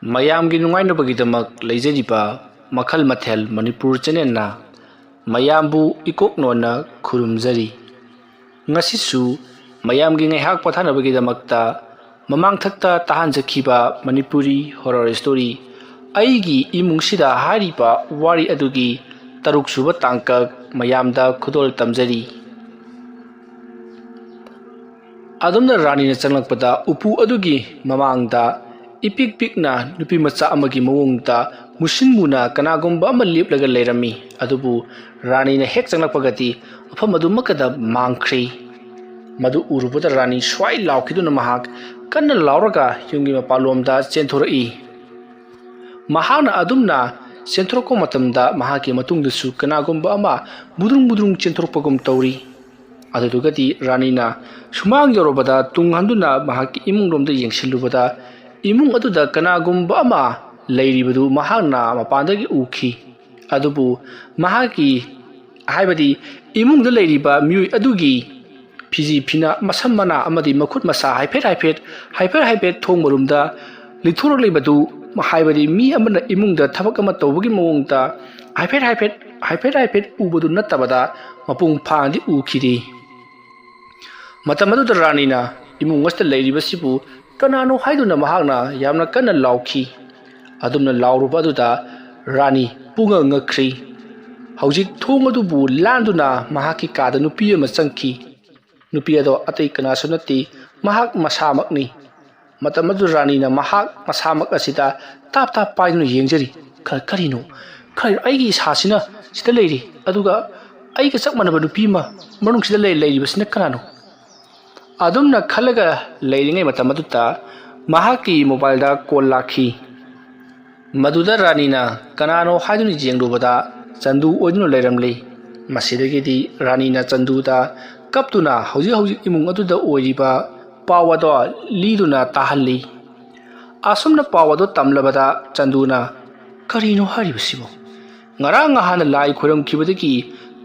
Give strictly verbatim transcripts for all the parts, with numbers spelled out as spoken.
ꯃꯌꯥꯝꯒꯤ ꯅꯨꯡꯉꯥꯏꯅꯕꯒꯤꯗꯃꯛ ꯂꯩꯖꯔꯤꯕ ꯃꯈꯜ ꯃꯊꯦꯜ ꯃꯅꯤꯄꯨꯔ ꯆꯦꯅꯦꯜꯅ ꯃꯌꯥꯝꯕꯨ ꯏꯀꯣꯛ ꯅꯣꯟꯅ ꯈꯨꯔꯨꯝꯖꯔꯤ꯫ ꯉꯁꯤꯁꯨ ꯃꯌꯥꯝꯒꯤ ꯉꯥꯏꯍꯥꯛ ꯄꯣꯊꯥꯅꯕꯒꯤꯗꯃꯛꯇ ꯃꯃꯥꯡꯊꯛꯇ ꯇꯥꯍꯟꯖꯈꯤꯕ ꯃꯅꯤꯄꯨꯔꯤ ꯍꯣꯔꯔ ꯁ꯭ꯇꯣꯔꯤ ꯑꯩꯒꯤ ꯏꯃꯨꯡꯁꯤꯗ ꯍꯥꯏꯔꯤꯕ ꯋꯥꯔꯤ ꯑꯗꯨꯒꯤ ꯇꯔꯨꯛ ꯁꯨꯕ ꯇꯥꯡꯀꯛ ꯃꯌꯥꯝꯗ ꯈꯨꯗꯣꯜ ꯇꯝꯖꯔꯤ꯫ ꯑꯗꯨꯝꯅ ꯔꯥꯅꯤꯅ ꯆꯪꯂꯛꯄꯗ ꯎꯄꯨ ꯑꯗꯨꯒꯤ ꯃꯃꯥꯡꯗ ꯏꯄꯤꯛ ꯄꯤꯛꯅ ꯅꯨꯄꯤ ꯃꯆꯥ ꯑꯃꯒꯤ ꯃꯑꯣꯡꯗ ꯃꯨꯁꯤꯟ ꯃꯨꯅ ꯀꯅꯥꯒꯨꯝꯕ ꯑꯃ ꯂꯦꯞꯂꯒ ꯂꯩꯔꯝꯃꯤ꯫ ꯑꯗꯨꯕꯨ ꯔꯥꯅꯤꯅ ꯍꯦꯛ ꯆꯪꯂꯛꯄꯒꯗꯤ ꯃꯐꯝ ꯑꯗꯨꯃꯛꯀꯗ ꯃꯥꯡꯈ꯭ꯔꯦ꯫ ꯃꯗꯨ ꯎꯔꯨꯕꯗ ꯔꯥꯅꯤ ꯁ꯭ꯋꯥꯏ ꯂꯥꯎꯈꯤꯗꯨꯅ ꯃꯍꯥꯛ ꯀꯟꯅ ꯂꯥꯎꯔꯒ ꯌꯨꯝꯒꯤ ꯃꯄꯥꯟꯂꯣꯝꯗ ꯆꯦꯟꯊꯣꯔꯛꯏ꯫ ꯃꯍꯥꯛꯅ ꯑꯗꯨꯝꯅ ꯆꯦꯟꯊꯣꯔꯛꯄ ꯃꯇꯝꯗ ꯃꯍꯥꯛꯀꯤ ꯃꯇꯨꯡꯗꯁꯨ ꯀꯅꯥꯒꯨꯝꯕ ꯑꯃ ꯃꯨꯗ꯭ꯔꯨꯡ ꯃꯨꯗ꯭ꯔꯨꯡ ꯆꯦꯟꯊꯣꯔꯛꯄꯒꯨꯝ ꯇꯧꯔꯤ꯫ ꯑꯗꯨꯗꯨꯒꯗꯤ ꯔꯥꯅꯤꯅ ꯁꯨꯃꯥꯡ ꯌꯧꯔꯕꯗ ꯇꯨꯡ ꯍꯟꯗꯨꯅ ꯃꯍꯥꯛꯀꯤ ꯏꯃꯨꯡꯂꯣꯝꯗ ꯌꯦꯡꯁꯤꯜꯂꯨꯕꯗ ꯏꯃꯨꯡ ꯑꯗꯨꯗ ꯀꯅꯥꯒꯨꯝꯕ ꯑꯃ ꯂꯩꯔꯤꯕꯗꯨ ꯃꯍꯥꯛꯅ ꯃꯄꯥꯟꯗꯒꯤ ꯎꯈꯤ꯫ ꯑꯗꯨꯕꯨ ꯃꯍꯥꯛꯀꯤ, ꯍꯥꯏꯕꯗꯤ ꯏꯃꯨꯡꯗ ꯂꯩꯔꯤꯕ ꯃꯤꯑꯣꯏ ꯑꯗꯨꯒꯤ ꯐꯤꯖꯤ ꯐꯤꯅ, ꯃꯁꯝ ꯃꯅꯥ ꯑꯃꯗꯤ ꯃꯈꯨꯠ ꯃꯁꯥ ꯍꯥꯏꯐꯦꯠ ꯍꯥꯏꯐꯦꯠ, ꯍꯥꯏꯐꯦꯠ ꯍꯥꯏꯐꯦꯠ ꯊꯣꯡ ꯃꯔꯨꯝꯗ ꯂꯤꯊꯣꯔꯛꯂꯤꯕꯗꯨ, ꯍꯥꯏꯕꯗꯤ ꯃꯤ ꯑꯃꯅ ꯏꯃꯨꯡꯗ ꯊꯕꯛ ꯑꯃ ꯇꯧꯕꯒꯤ ꯃꯑꯣꯡꯗ ꯍꯥꯏꯐꯦꯠ ꯍꯥꯏꯐꯦꯠ, ꯍꯥꯏꯐꯦꯠ ꯍꯥꯏꯐꯦꯠ ꯎꯕꯗꯨ ꯅꯠꯇꯕꯗ ꯃꯄꯨꯡ ꯐꯥꯅꯗꯤ ꯎꯈꯤꯗꯦ꯫ ꯃꯇꯝ ꯑꯗꯨꯗ ꯔꯥꯅꯤꯅ ꯏꯃꯨꯡ ꯑꯁꯤꯗ ꯂꯩꯔꯤꯕꯁꯤꯕꯨ ꯀꯅꯥꯅꯣ ꯍꯥꯏꯗꯨꯅ ꯃꯍꯥꯛꯅ ꯌꯥꯝꯅ ꯀꯟꯅ ꯂꯥꯎꯈꯤ꯫ ꯑꯗꯨꯝꯅ ꯂꯥꯎꯔꯨꯕ ꯑꯗꯨꯗ ꯔꯥꯅꯤ ꯄꯨꯡꯉꯛ ꯉꯛꯈ꯭ꯔꯤ꯫ ꯍꯧꯖꯤꯛ ꯊꯣꯡ ꯑꯗꯨꯕꯨ ꯂꯥꯟꯗꯨꯅ ꯃꯍꯥꯛꯀꯤ ꯀꯥꯗ ꯅꯨꯄꯤ ꯑꯃ ꯆꯪꯈꯤ꯫ ꯅꯨꯄꯤ ꯑꯗꯣ ꯑꯇꯩ ꯀꯅꯥꯁꯨ ꯅꯠꯇꯦ, ꯃꯍꯥꯛ ꯃꯁꯥꯃꯛꯅꯤ꯫ ꯃꯇꯝ ꯑꯗꯨ ꯔꯥꯅꯤꯅ ꯃꯍꯥꯛ ꯃꯁꯥꯃꯛ ꯑꯁꯤꯗ ꯇꯥꯞ ꯇꯥꯞ ꯄꯥꯏꯗꯨꯅ ꯌꯦꯡꯖꯔꯤ꯫ "ꯀ-, ꯀꯔꯤꯅꯣ? ꯀꯔꯤꯅꯣ? ꯑꯩꯒꯤ ꯏꯁꯥꯁꯤꯅ ꯁꯤꯗ ꯂꯩꯔꯤ, ꯑꯗꯨꯒ ꯑꯩꯒ ꯆꯞ ꯃꯥꯟꯅꯕ ꯅꯨꯄꯤ ꯑꯃ ꯃꯅꯨꯡꯁꯤꯗ ꯂꯩ-, ꯂꯩꯔꯤꯕꯁꯤꯅ ꯀꯅꯥꯅꯣ?" ꯑꯗꯨꯝꯅ ꯈꯜꯂꯒ ꯂꯩꯔꯤꯉꯩ ꯃꯇꯝ ꯑꯗꯨꯗ ꯃꯍꯥꯛꯀꯤ ꯃꯣꯕꯥꯏꯜꯗ ꯀꯣꯜ ꯂꯥꯛꯈꯤ꯫ ꯃꯗꯨꯗ ꯔꯥꯅꯤꯅ ꯀꯅꯥꯅꯣ ꯍꯥꯏꯗꯨꯅ ꯌꯦꯡꯂꯨꯕꯗ ꯆꯟꯗꯨ ꯑꯣꯏꯗꯨꯅ ꯂꯩꯔꯝꯂꯤ꯫ ꯃꯁꯤꯗꯒꯤꯗꯤ ꯔꯥꯅꯤꯅ ꯆꯟꯗꯨꯗ ꯀꯞꯇꯨꯅ ꯍꯧꯖꯤꯛ ꯍꯧꯖꯤꯛ ꯏꯃꯨꯡ ꯑꯗꯨꯗ ꯑꯣꯏꯔꯤꯕ ꯄꯥꯎ ꯑꯗꯣ ꯂꯤꯗꯨꯅ ꯇꯥꯍꯜꯂꯤ꯫ ꯑꯁꯨꯝꯅ ꯄꯥꯎ ꯑꯗꯨ ꯇꯝꯂꯕꯗ ꯆꯟꯗꯨꯅ, "ꯀꯔꯤꯅꯣ ꯍꯥꯏꯔꯤꯕꯁꯤꯕꯨ? ꯉꯔꯥꯡ ꯅꯍꯥꯟꯅ ꯂꯥꯏ ꯈꯣꯏꯔꯝꯈꯤꯕꯗꯒꯤ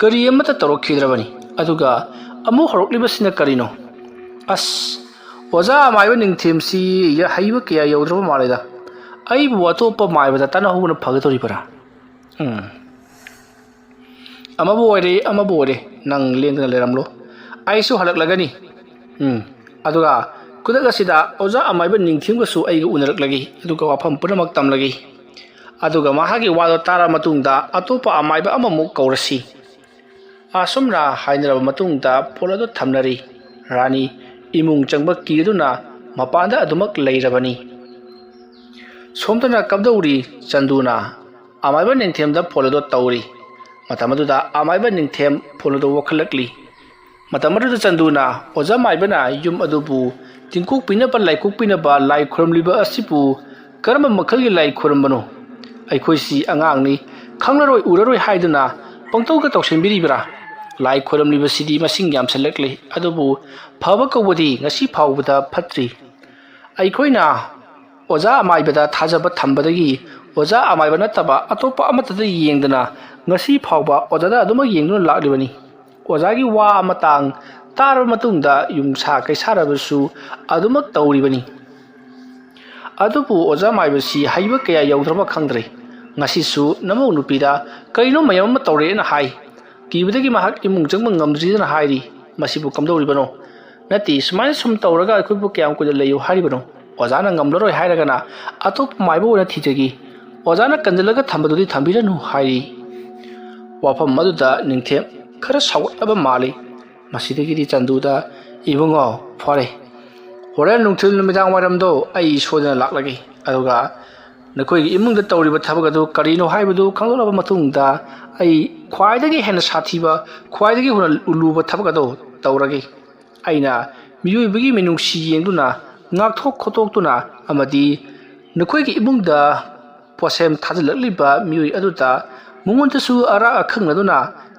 ꯀꯔꯤ ꯑꯃꯠꯇ ꯇꯧꯔꯛꯈꯤꯗ꯭ꯔꯕꯅꯤ, ꯑꯗꯨꯒ ꯑꯃꯨꯛ ꯍꯧꯔꯛꯂꯤꯕꯁꯤꯅ ꯀꯔꯤꯅꯣ? ꯑꯁ, ꯑꯣꯖꯥ ꯑꯃꯥꯏꯕ ꯅꯤꯡꯊꯦꯝꯁꯤ ꯍꯩꯕ ꯀꯌꯥ ꯌꯧꯗ꯭ꯔꯕ ꯃꯥꯜꯂꯦꯗ꯫ ꯑꯩꯕꯨ ꯑꯇꯣꯞꯄ ꯃꯥꯏꯕꯗ ꯇꯥꯟꯅꯍꯧꯕꯅ ꯐꯒꯗꯧꯔꯤꯕꯔꯥ? ꯎꯝ꯫ ꯑꯃꯕꯨ ꯑꯣꯏꯔꯦ, ꯑꯃꯕꯨ ꯑꯣꯏꯔꯦ, ꯅꯪ ꯂꯦꯡꯗꯅ ꯂꯩꯔꯝꯂꯣ꯫ ꯑꯩꯁꯨ ꯍꯜꯂꯛꯂꯒꯅꯤ꯫ ꯎꯝ꯫ ꯑꯗꯨꯒ ꯈꯨꯗꯛ ꯑꯁꯤꯗ ꯑꯣꯖꯥ ꯑꯃꯥꯏꯕ ꯅꯤꯡꯊꯦꯝꯒꯁꯨ ꯑꯩꯒ ꯎꯅꯔꯛꯂꯒꯦ, ꯑꯗꯨꯒ ꯋꯥꯐꯝ ꯄꯨꯝꯅꯃꯛ ꯇꯝꯂꯒꯦ꯫ ꯑꯗꯨꯒ ꯃꯍꯥꯛꯀꯤ ꯋꯥꯗꯣ ꯇꯥꯔꯕ ꯃꯇꯨꯡꯗ ꯑꯇꯣꯞꯄ ꯑꯃꯥꯏꯕ ꯑꯃꯃꯨꯛ ꯀꯧꯔꯁꯤ꯫ ꯑꯁꯨꯝꯅ ꯍꯥꯏꯅꯔꯕ ꯃꯇꯨꯡꯗ ꯐꯣꯟ ꯑꯗꯨ ꯊꯝꯅꯔꯤ꯫ ꯔꯥꯅꯤ ꯏꯃꯨꯡ ꯆꯪꯕ ꯀꯤꯗꯨꯅ ꯃꯄꯥꯟꯗ ꯑꯗꯨꯃꯛ ꯂꯩꯔꯕꯅꯤ꯫ ꯁꯣꯝꯗꯅ ꯀꯝꯗꯧꯔꯤ? ꯆꯟꯗꯨꯅ ꯑꯃꯥꯏꯕ ꯅꯤꯡꯊꯦꯝꯗ ꯐꯣꯟ ꯑꯗꯨ ꯇꯧꯔꯤ꯫ ꯃꯇꯝ ꯑꯗꯨꯗ ꯑꯃꯥꯏꯕ ꯅꯤꯡꯊꯦꯝ ꯐꯣꯟ ꯑꯗꯨ ꯋꯥꯈꯠꯂꯛꯂꯤ꯫ ꯃꯇꯝ ꯑꯗꯨꯗ ꯆꯟꯗꯨꯅ ꯑꯣꯖꯥ ꯃꯥꯏꯕꯅ ꯌꯨꯝ ꯑꯗꯨꯕꯨ ꯇꯤꯡꯀꯣꯛꯄꯤꯅꯕ, ꯂꯥꯏꯀꯣꯛꯄꯤꯅꯕ ꯂꯥꯏ ꯈꯨꯔꯨꯝꯂꯤꯕ ꯑꯁꯤꯕꯨ ꯀꯔꯝꯕ ꯃꯈꯜꯒꯤ ꯂꯥꯏ ꯈꯨꯔꯨꯝꯕꯅꯣ? ꯑꯩꯈꯣꯏꯁꯤ ꯑꯉꯥꯡꯅꯤ, ꯈꯪꯂꯔꯣꯏ ꯎꯔꯔꯣꯏ ꯍꯥꯏꯗꯨꯅ ꯄꯪꯇꯧꯒ ꯇꯧꯁꯤꯟꯕꯤꯔꯤꯕ꯭ꯔꯥ? ꯂꯥꯏ ꯈꯨꯔꯨꯝꯂꯤꯕꯁꯤꯗꯤ ꯃꯁꯤꯡ ꯌꯥꯝꯁꯤꯜꯂꯛꯂꯤ, ꯑꯗꯨꯕꯨ ꯐꯕ ꯀꯧꯕꯗꯤ ꯉꯁꯤ ꯐꯥꯎꯕꯗ ꯐꯠꯇ꯭ꯔꯤ꯫ ꯑꯩꯈꯣꯏꯅ ꯑꯣꯖꯥ ꯑꯃꯥꯏꯕꯗ ꯊꯥꯖꯕ ꯊꯝꯕꯗꯒꯤ ꯑꯣꯖꯥ ꯑꯃꯥꯏꯕ ꯅꯠꯇꯕ ꯑꯇꯣꯞꯄ ꯑꯃꯠꯇꯗ ꯌꯦꯡꯗꯅ ꯉꯁꯤ ꯐꯥꯎꯕ ꯑꯣꯖꯥꯗ ꯑꯗꯨꯃꯛ ꯌꯦꯡꯗꯨꯅ ꯂꯥꯛꯂꯤꯕꯅꯤ꯫ ꯑꯣꯖꯥꯒꯤ ꯋꯥ ꯑꯃꯇꯥꯡ ꯇꯥꯔꯕ ꯃꯇꯨꯡꯗ ꯌꯨꯝꯁꯥ ꯀꯩꯁꯥꯔꯕꯁꯨ ꯑꯗꯨꯃꯛ ꯇꯧꯔꯤꯕꯅꯤ꯫ ꯑꯗꯨꯕꯨ ꯑꯣꯖꯥ ꯃꯥꯏꯕꯁꯤ ꯍꯩꯕ ꯀꯌꯥ ꯌꯧꯗ꯭ꯔꯕ ꯈꯪꯗ꯭ꯔꯦ꯫ ꯉꯁꯤꯁꯨ ꯅꯃꯧ ꯅꯨꯄꯤꯗ ꯀꯔꯤꯅꯣ ꯃꯌꯥꯝ ꯑꯃ ꯇꯧꯔꯦꯅ ꯍꯥꯏ꯫ ꯀꯤꯕꯗꯒꯤ ꯃꯍꯥꯛ ꯏꯃꯨꯡ ꯆꯪꯕ ꯉꯝꯗ꯭ꯔꯤꯗꯅ ꯍꯥꯏꯔꯤ꯫ ꯃꯁꯤꯕꯨ ꯀꯝꯗꯧꯔꯤꯕꯅꯣ? ꯅꯠꯇꯦ, ꯁꯨꯃꯥꯏꯅ ꯁꯨꯝ ꯇꯧꯔꯒ ꯑꯩꯈꯣꯏꯕꯨ ꯀꯌꯥꯝ ꯀꯨꯏꯅ ꯂꯩꯌꯨ ꯍꯥꯏꯔꯤꯕꯅꯣ? ꯑꯣꯖꯥꯅ ꯉꯝꯂꯔꯣꯏ ꯍꯥꯏꯔꯒꯅ ꯑꯇꯣꯞꯄ ꯃꯥꯏꯕ ꯑꯣꯏꯅ ꯊꯤꯖꯒꯦ꯫ ꯑꯣꯖꯥꯅ ꯀꯟꯖꯜꯂꯒ ꯊꯝꯕꯗꯨꯗꯤ ꯊꯝꯕꯤꯔꯅꯨ ꯍꯥꯏꯔꯤ꯫ ꯋꯥꯐꯝ ꯑꯗꯨꯗ ꯅꯤꯡꯊꯦꯝ ꯈꯔ ꯁꯥꯎꯒꯠꯂꯕ ꯃꯥꯜꯂꯤ꯫ ꯃꯁꯤꯗꯒꯤꯗꯤ ꯆꯟꯗꯨꯗ, "ꯏꯕꯨꯡꯉꯣ, ꯐꯔꯦ, ꯍꯣꯔꯦꯟ ꯅꯨꯡꯊꯤꯜ ꯅꯨꯃꯤꯗꯥꯡ ꯋꯥꯏꯔꯝꯗꯣ ꯑꯩ ꯁꯣꯏꯗꯅ ꯂꯥꯛꯂꯒꯦ, ꯑꯗꯨꯒ ꯅꯈꯣꯏꯒꯤ ꯏꯃꯨꯡꯗ ꯇꯧꯔꯤꯕ ꯊꯕꯛ ꯑꯗꯨ ꯀꯔꯤꯅꯣ ꯍꯥꯏꯕꯗꯨ ꯈꯪꯗꯣꯛꯂꯕ ꯃꯇꯨꯡꯗ ꯑꯩ ꯈ꯭ꯋꯥꯏꯗꯒꯤ ꯍꯦꯟꯅ ꯁꯥꯊꯤꯕ, ꯈ꯭ꯋꯥꯏꯗꯒꯤ ꯍꯦꯟꯅ ꯂꯨꯕ ꯊꯕꯛ ꯑꯗꯨ ꯇꯧꯔꯒꯦ꯫ ꯑꯩꯅ ꯃꯤꯑꯣꯏꯕꯒꯤ ꯃꯤꯅꯨꯡꯁꯤ ꯌꯦꯡꯗꯨꯅ, ꯉꯥꯛꯊꯣꯛ ꯈꯣꯠꯇꯣꯛꯇꯨꯅ ꯑꯃꯗꯤ ꯅꯈꯣꯏꯒꯤ ꯏꯃꯨꯡꯗ ꯄꯣꯠꯁꯦꯝ ꯊꯥꯖꯤꯜꯂꯛꯂꯤꯕ ꯃꯤꯑꯣꯏ ꯑꯗꯨꯗ ꯃꯉꯣꯟꯗꯁꯨ ꯑꯔꯥꯛ ꯑꯈꯪꯅꯗꯨꯅ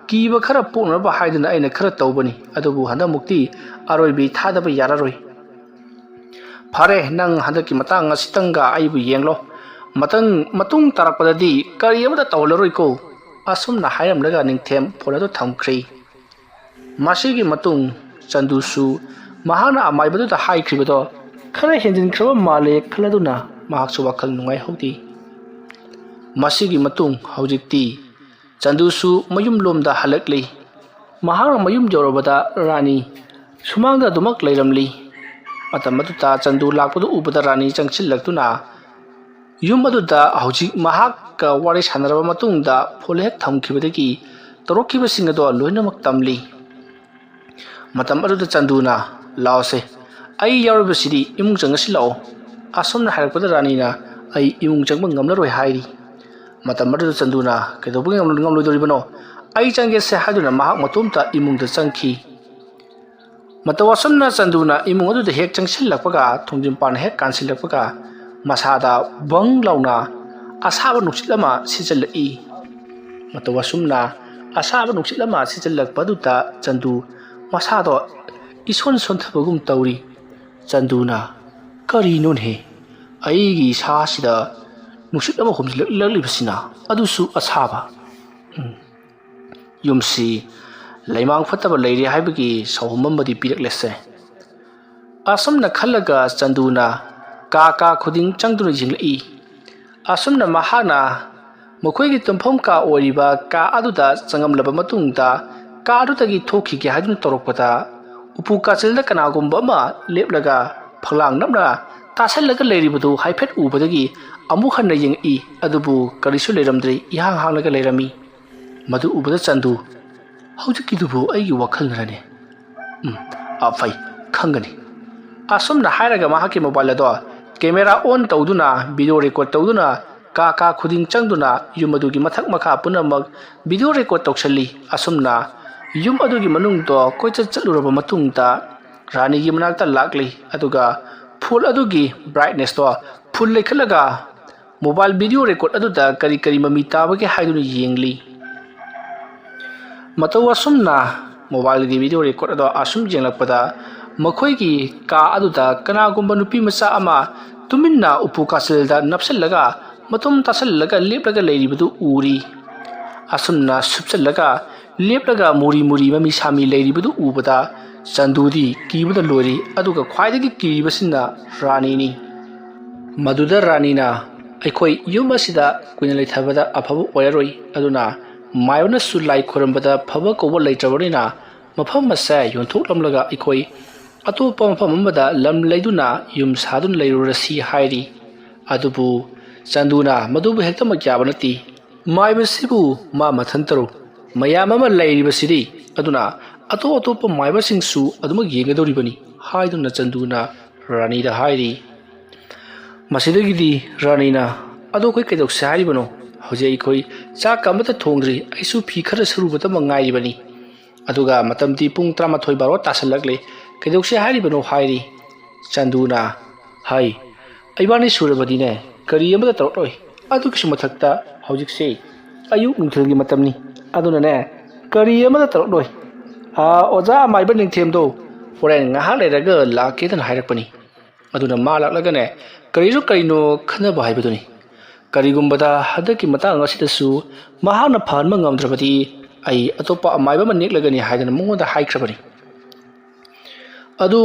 ꯀꯤꯕ ꯈꯔ ꯄꯣꯛꯅꯕ ꯍꯥꯏꯗꯨꯅ ꯑꯩꯅ ꯈꯔ ꯇꯧꯕꯅꯤ꯫ ꯑꯗꯨꯕꯨ ꯍꯟꯗꯛꯃꯨꯛꯇꯤ ꯑꯔꯣꯏꯕꯤ ꯊꯥꯗꯕ ꯌꯥꯔꯔꯣꯏ꯫ ꯐꯔꯦ, ꯅꯪ ꯍꯟꯗꯛꯀꯤ ꯃꯇꯥꯡ ꯑꯁꯤꯇꯪꯒ ꯑꯩꯕꯨ ꯌꯦꯡꯂꯣ꯫ ꯃꯇꯪ, ꯃꯇꯨꯡ ꯇꯥꯔꯛꯄꯗꯗꯤ ꯀꯔꯤ ꯑꯃꯠꯇ ꯇꯧꯍꯜꯂꯔꯣꯏꯀꯣ꯫" ꯑꯁꯨꯝꯅ ꯍꯥꯏꯔꯝꯂꯒ ꯅꯤꯡꯊꯦꯝ ꯐꯣꯟ ꯑꯗꯨ ꯊꯝꯈ꯭ꯔꯦ꯫ ꯃꯁꯤꯒꯤ ꯃꯇꯨꯡ ꯆꯟꯗꯨꯁꯨ ꯃꯍꯥꯛꯅ ꯑꯃꯥꯏꯕꯗꯨꯗ ꯍꯥꯏꯈ꯭ꯔꯤꯕꯗꯣ ꯈꯔ ꯍꯦꯟꯖꯤꯟꯈ꯭ꯔꯕ ꯃꯥꯜꯂꯦ ꯈꯜꯂꯗꯨꯅ ꯃꯍꯥꯛꯁꯨ ꯋꯥꯈꯜ ꯅꯨꯡꯉꯥꯏꯍꯧꯗꯦ꯫ ꯃꯁꯤꯒꯤ ꯃꯇꯨꯡ ꯍꯧꯖꯤꯛꯇꯤ ꯆꯟꯗꯨꯁꯨ ꯃꯌꯨꯝꯂꯣꯝꯗ ꯍꯜꯂꯛꯂꯤ꯫ ꯃꯍꯥꯛꯅ ꯃꯌꯨꯝ ꯌꯧꯔꯕꯗ ꯔꯥꯅꯤ ꯁꯨꯃꯥꯡꯗ ꯑꯗꯨꯃꯛ ꯂꯩꯔꯝꯂꯤ꯫ ꯃꯇꯝ ꯑꯗꯨꯗ ꯆꯟꯗꯨ ꯂꯥꯛꯄꯗꯨ ꯎꯕꯗ ꯔꯥꯅꯤ ꯆꯪꯁꯤꯜꯂꯛꯇꯨꯅ ꯌꯨꯝ ꯑꯗꯨꯗ ꯍꯧꯖꯤꯛ ꯃꯍꯥꯛꯀ ꯋꯥꯔꯤ ꯁꯥꯟꯅꯔꯕ ꯃꯇꯨꯡꯗ ꯐꯣꯟ ꯍꯦꯛ ꯊꯝꯈꯤꯕꯗꯒꯤ ꯇꯧꯔꯛꯈꯤꯕꯁꯤꯡ ꯑꯗꯣ ꯂꯣꯏꯅꯃꯛ ꯇꯝꯂꯤ꯫ ꯃꯇꯝ ꯑꯗꯨꯗ ꯆꯟꯗꯨꯅ, "ꯂꯥꯛꯑꯣꯁꯦ, ꯑꯩ ꯌꯥꯎꯔꯤꯕꯁꯤꯗꯤ ꯏꯃꯨꯡ ꯆꯪꯉꯁꯤ ꯂꯥꯛꯑꯣ"꯫ ꯑꯁꯨꯝꯅ ꯍꯥꯏꯔꯛꯄꯗ ꯔꯥꯅꯤꯅ, "ꯑꯩ ꯏꯃꯨꯡ ꯆꯪꯕ ꯉꯝꯂꯔꯣꯏ" ꯍꯥꯏꯔꯤ꯫ ꯃꯇꯝ ꯑꯗꯨꯗ ꯆꯟꯗꯨꯅ, "ꯀꯩꯗꯧꯕꯒꯤ ꯉꯝꯂꯣꯏ-, ꯉꯝꯂꯣꯏꯗꯧꯔꯤꯕꯅꯣ? ꯑꯩ ꯆꯪꯒꯦꯁꯦ" ꯍꯥꯏꯗꯨꯅ ꯃꯍꯥꯛ ꯃꯇꯣꯝꯇ ꯏꯃꯨꯡꯗ ꯆꯪꯈꯤ꯫ ꯃꯇꯧ ꯑꯁꯨꯝꯅ ꯆꯟꯗꯨꯅ ꯏꯃꯨꯡ ꯑꯗꯨꯗ ꯍꯦꯛ ꯆꯪꯁꯤꯜꯂꯛꯄꯒ, ꯊꯣꯡꯖꯤꯟ ꯄꯥꯟ ꯍꯦꯛ ꯀꯥꯟꯁꯤꯜꯂꯛꯄꯒ, ꯃꯁꯥꯗ ꯕꯪ ꯂꯥꯎꯅ ꯑꯁꯥꯕ ꯅꯨꯡꯁꯤꯠ ꯑꯃ ꯁꯤꯠꯆꯜꯂꯛꯏ꯫ ꯃꯇꯧ ꯑꯁꯨꯝꯅ ꯑꯁꯥꯕ ꯅꯨꯡꯁꯤꯠ ꯑꯃ ꯁꯤꯠꯆꯜꯂꯛꯄꯗꯨꯗ ꯆꯟꯗꯨ ꯃꯁꯥꯗꯣ ꯏꯁꯣꯟ ꯁꯣꯟꯊꯕꯒꯨꯝ ꯇꯧꯔꯤ꯫ ꯆꯟꯗꯨꯅ, "ꯀꯔꯤꯅꯣꯅꯦꯍꯦ? ꯑꯩꯒꯤ ꯏꯁꯥꯁꯤꯗ ꯅꯨꯡꯁꯤꯠ ꯑꯃ ꯍꯨꯝꯖꯤꯜꯂꯛꯂꯤꯕꯁꯤꯅ, ꯑꯗꯨꯁꯨ ꯑꯁꯥꯕ꯫ ꯎꯝ, ꯌꯨꯝꯁꯤ ꯂꯩꯃꯥꯡ ꯐꯠꯇꯕ ꯂꯩꯔꯦ ꯍꯥꯏꯕꯒꯤ ꯁꯥꯎꯍꯨꯝ ꯑꯃꯗꯤ ꯄꯤꯔꯛꯂꯦꯁꯦ"꯫ ꯑꯁꯨꯝꯅ ꯈꯜꯂꯒ ꯆꯟꯗꯨꯅ ꯀꯥ ꯀꯥ ꯈꯨꯗꯤꯡ ꯆꯪꯗꯨꯅ ꯌꯦꯡꯂꯛꯏ꯫ ꯑꯁꯨꯝꯅ ꯃꯍꯥꯛꯅ ꯃꯈꯣꯏꯒꯤ ꯇꯨꯝꯐꯝ ꯀꯥ ꯑꯣꯏꯔꯤꯕ ꯀꯥ ꯑꯗꯨꯗ ꯆꯪꯉꯝꯂꯕ ꯃꯇꯨꯡꯗ, ꯀꯥ ꯑꯗꯨꯗꯒꯤ ꯊꯣꯛꯈꯤꯒꯦ ꯍꯥꯏꯗꯨꯅ ꯇꯧꯔꯛꯄꯗ, ꯎꯄꯨ ꯀꯥꯆꯤꯜꯗ ꯀꯅꯥꯒꯨꯝꯕ ꯑꯃ ꯂꯦꯞꯂꯒ ꯐꯛꯂꯥꯡ ꯅꯞꯅ ꯇꯥꯁꯜꯂꯒ ꯂꯩꯔꯤꯕꯗꯨ ꯍꯥꯏꯐꯦꯠ ꯎꯕꯗꯒꯤ ꯑꯃꯨꯛ ꯍꯟꯅ ꯌꯦꯡꯉꯛꯏ꯫ ꯑꯗꯨꯕꯨ ꯀꯔꯤꯁꯨ ꯂꯩꯔꯝꯗ꯭ꯔꯦ, ꯏꯍꯥꯡ ꯍꯥꯡꯂꯒ ꯂꯩꯔꯝꯃꯤ꯫ ꯃꯗꯨ ꯎꯕꯗ ꯆꯟꯗꯨ, "ꯍꯧꯖꯤꯛꯀꯤꯗꯨꯕꯨ ꯑꯩꯒꯤ ꯋꯥꯈꯜꯅꯔꯅꯦ? ꯎꯝ, ꯑꯥ, ꯐꯩ, ꯈꯪꯒꯅꯤ"꯫ ꯑꯁꯨꯝꯅ ꯍꯥꯏꯔꯒ ꯃꯍꯥꯛꯀꯤ ꯃꯣꯕꯥꯏꯜ ꯑꯗꯣ ꯀꯦꯃꯦꯔꯥ ꯑꯣꯟ ꯇꯧꯗꯨꯅ, ꯚꯤꯗꯤꯑꯣ ꯔꯦꯀꯣꯔꯗ ꯇꯧꯗꯨꯅ, ꯀꯥ ꯀꯥ ꯈꯨꯗꯤꯡ ꯆꯪꯗꯨꯅ ꯌꯨꯝ ꯑꯗꯨꯒꯤ ꯃꯊꯛ ꯃꯈꯥ ꯄꯨꯝꯅꯃꯛ ꯚꯤꯗꯤꯑꯣ ꯔꯦꯀꯣꯔꯗ ꯇꯧꯁꯜꯂꯤ꯫ ꯑꯁꯨꯝꯅ ꯌꯨꯝ ꯑꯗꯨꯒꯤ ꯃꯅꯨꯡꯗꯣ ꯀꯣꯏꯆꯠ ꯆꯠꯂꯨꯔꯕ ꯃꯇꯨꯡꯗ ꯔꯥꯅꯤꯒꯤ ꯃꯅꯥꯛꯇ ꯂꯥꯛꯂꯤ, ꯑꯗꯨꯒ ꯐꯣꯟ ꯑꯗꯨꯒꯤ ꯕ꯭ꯔꯥꯏꯠꯅꯦꯁꯇꯣ ꯐꯨꯜ ꯂꯩꯈꯠꯂꯒ ꯃꯣꯕꯥꯏꯜ ꯚꯤꯗꯤꯑꯣ ꯔꯦꯀꯣꯔꯗ ꯑꯗꯨꯗ ꯀꯔꯤ ꯀꯔꯤ ꯃꯃꯤ ꯇꯥꯕꯒꯦ ꯍꯥꯏꯗꯨꯅ ꯌꯦꯡꯂꯤ꯫ ꯃꯇꯧ ꯑꯁꯨꯝꯅ ꯃꯣꯕꯥꯏꯜꯒꯤ ꯚꯤꯗꯤꯑꯣ ꯔꯦꯀꯣꯔꯗ ꯑꯗꯣ ꯑꯁꯨꯝ ꯌꯦꯡꯂꯛꯄꯗ, ꯃꯈꯣꯏꯒꯤ ꯀꯥ ꯑꯗꯨꯗ ꯀꯅꯥꯒꯨꯝꯕ ꯅꯨꯄꯤ ꯃꯆꯥ ꯑꯃ ꯇꯨꯃꯤꯟꯅ ꯎꯄꯨ ꯀꯥꯆꯤꯜꯗ ꯅꯞꯁꯤꯜꯂꯒ ꯃꯇꯨꯝ ꯇꯥꯁꯤꯜꯂꯒ ꯂꯦꯞꯂꯒ ꯂꯩꯔꯤꯕꯗꯨ ꯎꯔꯤ꯫ ꯑꯁꯨꯝꯅ ꯁꯨꯞꯆꯜꯂꯒ ꯂꯦꯞꯂꯒ ꯃꯨꯔꯤ ꯃꯨꯔꯤ ꯃꯃꯤ ꯁꯥꯃꯤ ꯂꯩꯔꯤꯕꯗꯨ ꯎꯕꯗ ꯆꯟꯗꯨꯗꯤ ꯀꯤꯕꯅ ꯂꯣꯏꯔꯤ, ꯑꯗꯨꯒ ꯈ꯭ꯋꯥꯏꯗꯒꯤ ꯀꯤꯔꯤꯕꯁꯤꯅ ꯔꯥꯅꯤꯅꯤ꯫ ꯃꯗꯨꯗ ꯔꯥꯅꯤꯅ, "ꯑꯩꯈꯣꯏ ꯌꯨꯝ ꯑꯁꯤꯗ ꯀꯨꯏꯅ ꯂꯩꯊꯕꯗ ꯑꯐꯕ ꯑꯣꯏꯔꯔꯣꯏ, ꯑꯗꯨꯅ ꯃꯥꯏꯕꯅꯁꯨ ꯂꯥꯏ ꯈꯣꯏꯔꯝꯕꯗ ꯐꯕ ꯀꯧꯕ ꯂꯩꯇ꯭ꯔꯕꯅꯤꯅ ꯃꯐꯝ ꯑꯁꯦ ꯌꯣꯟꯊꯣꯛꯂꯝꯂꯒ ꯑꯩꯈꯣꯏ ꯑꯇꯣꯞꯄ ꯃꯐꯝ ꯑꯃꯗ ꯂꯝ ꯂꯩꯗꯨꯅ ꯌꯨꯝ ꯁꯥꯗꯨꯅ ꯂꯩꯔꯨꯔꯁꯤ" ꯍꯥꯏꯔꯤ꯫ ꯑꯗꯨꯕꯨ ꯆꯟꯗꯨꯅ ꯃꯗꯨꯕꯨ ꯍꯦꯛꯇꯃꯛ ꯌꯥꯕ ꯅꯠꯇꯦ꯫ "ꯃꯥꯏꯕꯁꯤꯕꯨ ꯃꯥ ꯃꯊꯟꯇꯔꯣ? ꯃꯌꯥꯝ ꯑꯃ ꯂꯩꯔꯤꯕꯁꯤꯗꯤ, ꯑꯗꯨꯅ ꯑꯇꯣꯞ ꯑꯇꯣꯞꯄ ꯃꯥꯏꯕꯁꯤꯡꯁꯨ ꯑꯗꯨꯃꯛ ꯌꯦꯡꯒꯗꯧꯔꯤꯕꯅꯤ" ꯍꯥꯏꯗꯨꯅ ꯆꯟꯗꯨꯅ ꯔꯥꯅꯤꯗ ꯍꯥꯏꯔꯤ꯫ ꯃꯁꯤꯗꯒꯤꯗꯤ ꯔꯥꯅꯤꯅ, "ꯑꯗꯣ ꯑꯩꯈꯣꯏ ꯀꯩꯗꯧꯁꯦ ꯍꯥꯏꯔꯤꯕꯅꯣ? ꯍꯧꯖꯤꯛ ꯑꯩꯈꯣꯏ ꯆꯥꯛꯀ ꯑꯃꯠꯇ ꯊꯣꯡꯗ꯭ꯔꯤ, ꯑꯩꯁꯨ ꯐꯤ ꯈꯔ ꯁꯨꯔꯨꯕꯇꯃꯛ ꯉꯥꯏꯔꯤꯕꯅꯤ꯫ ꯑꯗꯨꯒ ꯃꯇꯝꯗꯤ ꯄꯨꯡ ꯇꯔꯥꯃꯥꯊꯣꯏ ꯕꯥꯔꯣ ꯇꯥꯁꯜꯂꯛꯂꯦ, ꯀꯩꯗꯧꯁꯦ ꯍꯥꯏꯔꯤꯕꯅꯣ?" ꯍꯥꯏꯔꯤ꯫ ꯆꯟꯗꯨꯅ, "ꯍꯥꯏ, ꯏꯕꯥꯅꯤ ꯁꯨꯔꯕꯗꯤꯅꯦ ꯀꯔꯤ ꯑꯃꯠꯇ ꯇꯧꯔꯛꯂꯣꯏ꯫ ꯑꯗꯨꯒꯤꯁꯨ ꯃꯊꯛꯇ ꯍꯧꯖꯤꯛꯁꯦ ꯑꯌꯨꯛ ꯅꯨꯡꯊꯤꯜꯒꯤ ꯃꯇꯝꯅꯤ, ꯑꯗꯨꯅꯅꯦ ꯀꯔꯤ ꯑꯃꯠꯇ ꯇꯧꯔꯛꯂꯣꯏ꯫ ꯑꯥ, ꯑꯣꯖꯥ ꯑꯃꯥꯏꯕ ꯅꯤꯡꯊꯦꯝꯗꯣ ꯍꯣꯔꯦꯟ ꯉꯥꯏꯍꯥꯛ ꯂꯩꯔꯒ ꯂꯥꯛꯀꯦꯗꯅ ꯍꯥꯏꯔꯛꯄꯅꯤ꯫ ꯑꯗꯨꯅ ꯃꯥ ꯂꯥꯛꯂꯒꯅꯦ ꯀꯔꯤꯅꯣ ꯀꯔꯤꯅꯣ ꯈꯟꯅꯕ ꯍꯥꯏꯕꯗꯨꯅꯤ꯫ ꯀꯔꯤꯒꯨꯝꯕꯗ ꯍꯟꯗꯛꯀꯤ ꯃꯇꯥꯡ ꯑꯁꯤꯗꯁꯨ ꯃꯍꯥꯛꯅ ꯐꯍꯟꯕ ꯉꯝꯗ꯭ꯔꯕꯗꯤ ꯑꯩ ꯑꯇꯣꯞꯄ ꯑꯃꯥꯏꯕ ꯑꯃ ꯅꯦꯛꯂꯒꯅꯤ" ꯍꯥꯏꯗꯅ ꯃꯉꯣꯟꯗ ꯍꯥꯏꯈ꯭ꯔꯕꯅꯤ꯫ ꯑꯗꯨ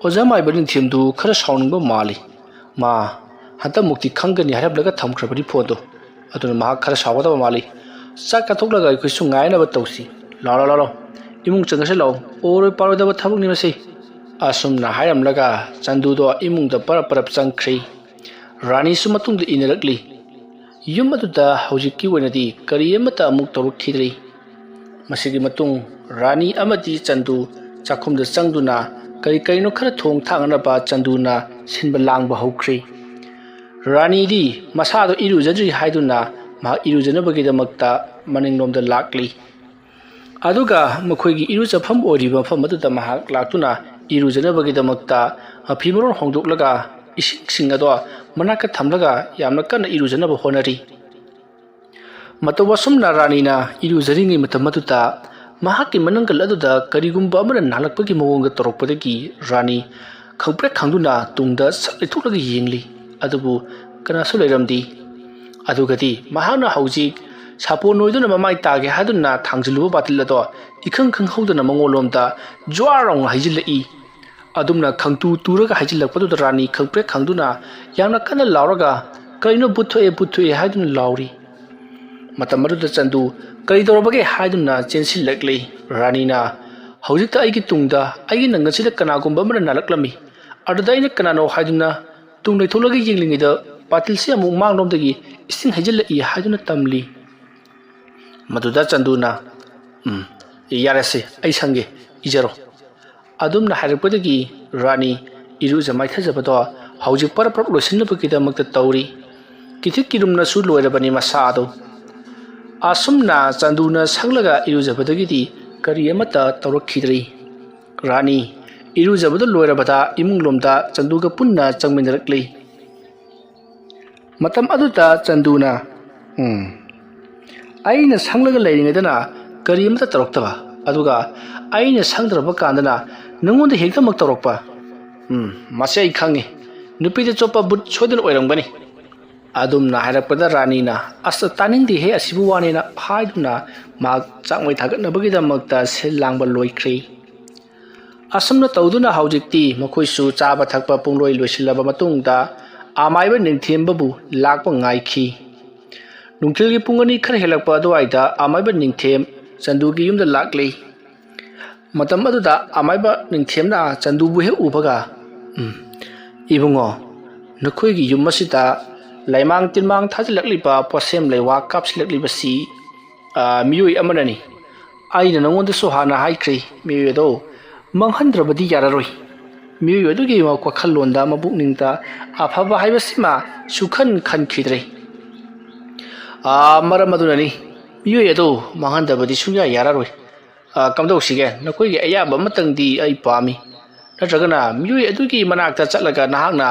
ꯑꯣꯖꯥ ꯃꯥꯏꯕ ꯅꯤꯡꯊꯦꯝꯗꯨ ꯈꯔ ꯁꯥꯎꯅꯤꯡꯕ ꯃꯥꯜꯂꯤ꯫ ꯃꯥ ꯍꯟꯗꯛꯃꯨꯛꯇꯤ ꯈꯪꯒꯅꯤ ꯍꯥꯏꯔꯝꯂꯒ ꯊꯝꯈ꯭ꯔꯕꯅꯤ ꯐꯣꯟꯗꯨ꯫ ꯑꯗꯨꯅ ꯃꯍꯥꯛ ꯈꯔ ꯁꯥꯎꯒꯗꯕ ꯃꯥꯜꯂꯤ꯫ "ꯆꯥꯛ ꯆꯥꯊꯣꯛꯂꯒ ꯑꯩꯈꯣꯏꯁꯨ ꯉꯥꯏꯅꯕ ꯇꯧꯁꯤ꯫ ꯂꯥꯛꯑꯣ, ꯂꯥꯛꯑꯣ, ꯂꯥꯛꯑꯣ꯫ ꯏꯃꯨꯡ ꯆꯪꯉꯁꯤ ꯂꯥꯛꯑꯣ꯫ ꯑꯣꯏꯔꯣꯏ ꯄꯥꯔꯣꯏꯗꯕ ꯊꯕꯛꯅꯤ ꯃꯁꯤ"꯫ ꯑꯁꯨꯝꯅ ꯍꯥꯏꯔꯝꯂꯒ ꯆꯟꯗꯨꯗꯣ ꯏꯃꯨꯡꯗ ꯄꯔꯞ ꯄꯔꯞ ꯆꯪꯈ꯭ꯔꯤ꯫ ꯔꯥꯅꯤꯁꯨ ꯃꯇꯨꯡꯗ ꯏꯟꯅꯔꯛꯂꯤ꯫ ꯌꯨꯝ ꯑꯗꯨꯗ ꯍꯧꯖꯤꯛꯀꯤ ꯑꯣꯏꯅꯗꯤ ꯀꯔꯤ ꯑꯃꯠꯇ ꯑꯃꯨꯛ ꯇꯧꯔꯛꯈꯤꯗ꯭ꯔꯤ꯫ ꯃꯁꯤꯒꯤ ꯃꯇꯨꯡ ꯔꯥꯅꯤ ꯑꯃꯗꯤ ꯆꯟꯗꯨ ꯆꯥꯛꯈꯨꯝꯗ ꯆꯪꯗꯨꯅ ꯀꯔꯤ ꯀꯔꯤꯅꯣ ꯈꯔ ꯊꯣꯡ ꯊꯥꯛꯅꯅꯕ ꯆꯟꯗꯨꯅ ꯁꯤꯟꯕ ꯂꯥꯡꯕ ꯍꯧꯈ꯭ꯔꯤ꯫ ꯔꯥꯅꯤꯗꯤ ꯃꯁꯥꯗꯣ ꯏꯔꯨꯖꯗ꯭ꯔꯤ ꯍꯥꯏꯗꯨꯅ ꯃꯍꯥꯛ ꯏꯔꯨꯖꯅꯕꯒꯤꯗꯃꯛꯇ ꯃꯅꯤꯡꯂꯣꯝꯗ ꯂꯥꯛꯂꯤ꯫ ꯑꯗꯨꯒ ꯃꯈꯣꯏꯒꯤ ꯏꯔꯨꯖꯐꯝ ꯑꯣꯏꯔꯤꯕ ꯃꯐꯝ ꯑꯗꯨꯗ ꯃꯍꯥꯛ ꯂꯥꯛꯇꯨꯅ ꯏꯔꯨꯖꯅꯕꯒꯤꯗꯃꯛꯇ ꯐꯤ ꯃꯔꯣꯟ ꯍꯣꯡꯗꯣꯛꯂꯒ ꯏꯁꯤꯡꯁꯤꯡ ꯑꯗꯣ ꯃꯅꯥꯛꯇ ꯊꯝꯂꯒ ꯌꯥꯝꯅ ꯀꯟꯅ ꯏꯔꯨꯖꯅꯕ ꯍꯣꯠꯅꯔꯤ꯫ ꯃꯇꯧ ꯑꯁꯨꯝꯅ ꯔꯥꯅꯤꯅ ꯏꯔꯨꯖꯔꯤꯉꯩ ꯃꯇꯝ ꯑꯗꯨꯗ ꯃꯍꯥꯛꯀꯤ ꯃꯅꯪꯒꯜ ꯑꯗꯨꯗ ꯀꯔꯤꯒꯨꯝꯕ ꯑꯃꯅ ꯅꯥꯜꯂꯛꯄꯒꯤ ꯃꯑꯣꯡꯗ ꯇꯧꯔꯛꯄꯗꯒꯤ ꯔꯥꯅꯤ ꯈꯪꯄ꯭ꯔꯦꯛ ꯈꯪꯗꯨꯅ ꯇꯨꯡꯗ ꯁꯠ ꯂꯩꯊꯣꯛꯂꯒ ꯌꯦꯡꯂꯤ꯫ ꯑꯗꯨꯕꯨ ꯀꯅꯥꯁꯨ ꯂꯩꯔꯝꯗꯦ꯫ ꯑꯗꯨꯒꯗꯤ ꯃꯍꯥꯛꯅ ꯍꯧꯖꯤꯛ ꯁꯥꯄꯣꯟ ꯑꯣꯏꯗꯨꯅ ꯃꯃꯥꯏ ꯇꯥꯒꯦ ꯍꯥꯏꯗꯨꯅ ꯊꯥꯡꯖꯤꯜꯂꯨꯕ ꯕꯥꯇꯤꯜ ꯑꯗꯣ ꯏꯈꯪ ꯈꯪꯍꯧꯗꯅ ꯃꯉꯣꯟꯂꯣꯝꯗ ꯖ꯭ꯋꯥꯔ ꯂꯥꯎꯅ ꯍꯩꯖꯤꯜꯂꯛꯏ꯫ ꯑꯗꯨꯝꯅ ꯈꯪꯇꯨ ꯇꯨꯔꯒ ꯍꯥꯏꯖꯤꯜꯂꯛꯄꯗꯨꯗ ꯔꯥꯅꯤ ꯈꯪꯄ꯭ꯔꯦꯛ ꯈꯪꯗꯨꯅ ꯌꯥꯝꯅ ꯀꯟꯅ ꯂꯥꯎꯔꯒ, "ꯀꯔꯤꯅꯣ, ꯕꯨꯠ ꯊꯣꯛꯑꯦ, ꯕꯨꯠ ꯊꯣꯛꯑꯦ" ꯍꯥꯏꯗꯨꯅ ꯂꯥꯎꯔꯤ꯫ ꯃꯇꯝ ꯑꯗꯨꯗ ꯆꯟꯗꯨ "ꯀꯔꯤ ꯇꯧꯔꯕꯒꯦ?" ꯍꯥꯏꯗꯨꯅ ꯆꯦꯟꯁꯤꯜꯂꯛꯂꯤ꯫ ꯔꯥꯅꯤꯅ, "ꯍꯧꯖꯤꯛꯇ ꯑꯩꯒꯤ ꯇꯨꯡꯗ ꯑꯩꯒꯤ ꯅꯪꯒꯟꯁꯤꯗ ꯀꯅꯥꯒꯨꯝꯕ ꯑꯃꯅ ꯅꯥꯜꯂꯛꯂꯝꯃꯤ꯫ ꯑꯗꯨꯗ ꯑꯩꯅ ꯀꯅꯥꯅꯣ ꯍꯥꯏꯗꯨꯅ ꯇꯨꯡ ꯂꯩꯊꯣꯛꯂꯒ ꯌꯦꯡꯂꯤꯉꯩꯗ ꯄꯥꯇꯤꯜꯁꯤ ꯑꯃꯨꯛ ꯃꯥꯡꯂꯣꯝꯗꯒꯤ ꯏꯁꯤꯡ ꯍꯩꯖꯤꯜꯂꯛꯏ" ꯍꯥꯏꯗꯨꯅ ꯇꯝꯂꯤ꯫ ꯃꯗꯨꯗ ꯆꯟꯗꯨꯅ, "ꯎꯝ, ꯌꯥꯔꯦꯁꯦ, ꯑꯩ ꯁꯪꯒꯦ, ꯏꯖꯔꯣ"꯫ ꯑꯗꯨꯝꯅ ꯍꯥꯏꯔꯛꯄꯗꯒꯤ ꯔꯥꯅꯤ ꯏꯔꯨꯖ ꯃꯥꯏꯊꯖꯕꯗꯣ ꯍꯧꯖꯤꯛ ꯄꯔꯞ ꯄꯔꯞ ꯂꯣꯏꯁꯤꯟꯅꯕꯒꯤꯗꯃꯛꯇ ꯇꯧꯔꯤ꯫ ꯀꯤꯊꯤꯛ ꯀꯤꯔꯨꯝꯅꯁꯨ ꯂꯣꯏꯔꯕꯅꯤ ꯃꯁꯥ ꯑꯗꯨ꯫ ꯑꯁꯨꯝꯅ ꯆꯟꯗꯨꯅ ꯁꯪꯂꯒ ꯏꯔꯨꯖꯕꯗꯒꯤꯗꯤ ꯀꯔꯤ ꯑꯃꯠꯇ ꯇꯧꯔꯛꯈꯤꯗ꯭ꯔꯤ꯫ ꯔꯥꯅꯤ ꯏꯔꯨꯖꯕꯗꯨ ꯂꯣꯏꯔꯕꯗ ꯏꯃꯨꯡꯂꯣꯝꯗ ꯆꯟꯗꯨꯒ ꯄꯨꯟꯅ ꯆꯪꯃꯤꯟꯅꯔꯛꯂꯤ꯫ ꯃꯇꯝ ꯑꯗꯨꯗ ꯆꯟꯗꯨꯅ, "ꯎꯝ, ꯑꯩꯅ ꯁꯪꯂꯒ ꯂꯩꯔꯤꯉꯩꯗꯅ ꯀꯔꯤ ꯑꯃꯠꯇ ꯇꯧꯔꯛꯇꯕ, ꯑꯗꯨꯒ ꯑꯩꯅ ꯁꯪꯗ꯭ꯔꯕ ꯀꯥꯟꯗꯅ ꯅꯉꯣꯟꯗ ꯍꯦꯛꯇꯃꯛ ꯇꯧꯔꯛꯄ꯫ ꯎꯝ, ꯃꯁꯤ ꯑꯩ ꯈꯪꯉꯤ꯫ ꯅꯨꯄꯤꯗ ꯆꯣꯞꯄ ꯕꯨꯠ ꯁꯣꯏꯗꯅ ꯑꯣꯏꯔꯝꯒꯅꯤ"꯫ ꯑꯗꯨꯝꯅ ꯍꯥꯏꯔꯛꯄꯗ ꯔꯥꯅꯤꯅ, "ꯑꯁ, ꯇꯥꯅꯤꯡꯗꯦꯍꯦ ꯑꯁꯤꯕꯨ ꯋꯥꯅꯦꯅ" ꯍꯥꯏꯗꯨꯅ ꯃꯍꯥꯛ ꯆꯥꯛꯃꯩ ꯊꯥꯒꯠꯅꯕꯒꯤꯗꯃꯛꯇ ꯁꯤꯜ ꯂꯥꯡꯕ ꯂꯣꯏꯈ꯭ꯔꯦ꯫ ꯑꯁꯨꯝꯅ ꯇꯧꯗꯨꯅ ꯍꯧꯖꯤꯛꯇꯤ ꯃꯈꯣꯏꯁꯨ ꯆꯥꯕ ꯊꯛꯄ ꯄꯨꯡꯂꯣꯏ ꯂꯣꯏꯁꯤꯜꯂꯕ ꯃꯇꯨꯡꯗ ꯑꯃꯥꯏꯕ ꯅꯤꯡꯊꯦꯝꯕꯕꯨ ꯂꯥꯛꯄ ꯉꯥꯏꯈꯤ꯫ ꯅꯨꯡꯊꯤꯜꯒꯤ ꯄꯨꯡ ꯑꯅꯤ ꯈꯔ ꯍꯦꯜꯂꯛꯄ ꯑꯗꯨꯋꯥꯏꯗ ꯑꯃꯥꯏꯕ ꯅꯤꯡꯊꯦꯝ ꯆꯟꯗꯨꯒꯤ ꯌꯨꯝꯗ ꯂꯥꯛꯂꯤ꯫ ꯃꯇꯝ ꯑꯗꯨꯗ ꯑꯃꯥꯏꯕ ꯅꯤꯡꯊꯦꯝꯅ ꯆꯟꯗꯨꯕꯨ ꯍꯦꯛ ꯎꯕꯒ, "ꯎꯝ, ꯏꯕꯨꯡꯉꯣ, ꯅꯈꯣꯏꯒꯤ ꯌꯨꯝ ꯑꯁꯤꯗ ꯂꯩꯃꯥꯡ ꯇꯤꯟꯃꯥꯡ ꯊꯥꯖꯤꯜꯂꯛꯂꯤꯕ, ꯄꯣꯠꯁꯦꯝ ꯂꯩꯋꯥ ꯀꯥꯞꯁꯤꯜꯂꯛꯂꯤꯕꯁꯤ, ꯑ, ꯃꯤꯑꯣꯏ ꯑꯃꯅꯅꯤ꯫ ꯑꯩꯅ ꯅꯉꯣꯟꯗꯁꯨ ꯍꯥꯟꯅ ꯍꯥꯏꯈ꯭ꯔꯦ, ꯃꯤꯑꯣꯏ ꯑꯗꯣ ꯃꯥꯡꯍꯟꯗ꯭ꯔꯕꯗꯤ ꯌꯥꯔꯔꯣꯏ꯫ ꯃꯤꯑꯣꯏ ꯑꯗꯨꯒꯤ ꯋꯥꯈꯜꯂꯣꯟꯗ, ꯃꯄꯨꯛꯅꯤꯡꯗ ꯑꯐꯕ ꯍꯥꯏꯕꯁꯤꯃ ꯁꯨꯈꯟ ꯈꯟꯈꯤꯗ꯭ꯔꯦ꯫ ꯑ, ꯃꯔꯝ ꯑꯗꯨꯅꯅꯤ, ꯃꯤꯑꯣꯏ ꯑꯗꯣ ꯃꯥꯡꯍꯟꯗꯕꯗꯤ ꯁꯨꯡꯌꯥ ꯌꯥꯔꯔꯣꯏ꯫ ꯑ, ꯀꯝꯗꯧꯁꯤꯒꯦ? ꯅꯈꯣꯏꯒꯤ ꯑꯌꯥꯕ ꯑꯃꯇꯪꯗꯤ ꯑꯩ ꯄꯥꯝꯃꯤ꯫ ꯅꯠꯇ꯭ꯔꯒꯅ ꯃꯤꯑꯣꯏ ꯑꯗꯨꯒꯤ ꯃꯅꯥꯛꯇ ꯆꯠꯂꯒ ꯅꯍꯥꯛꯅ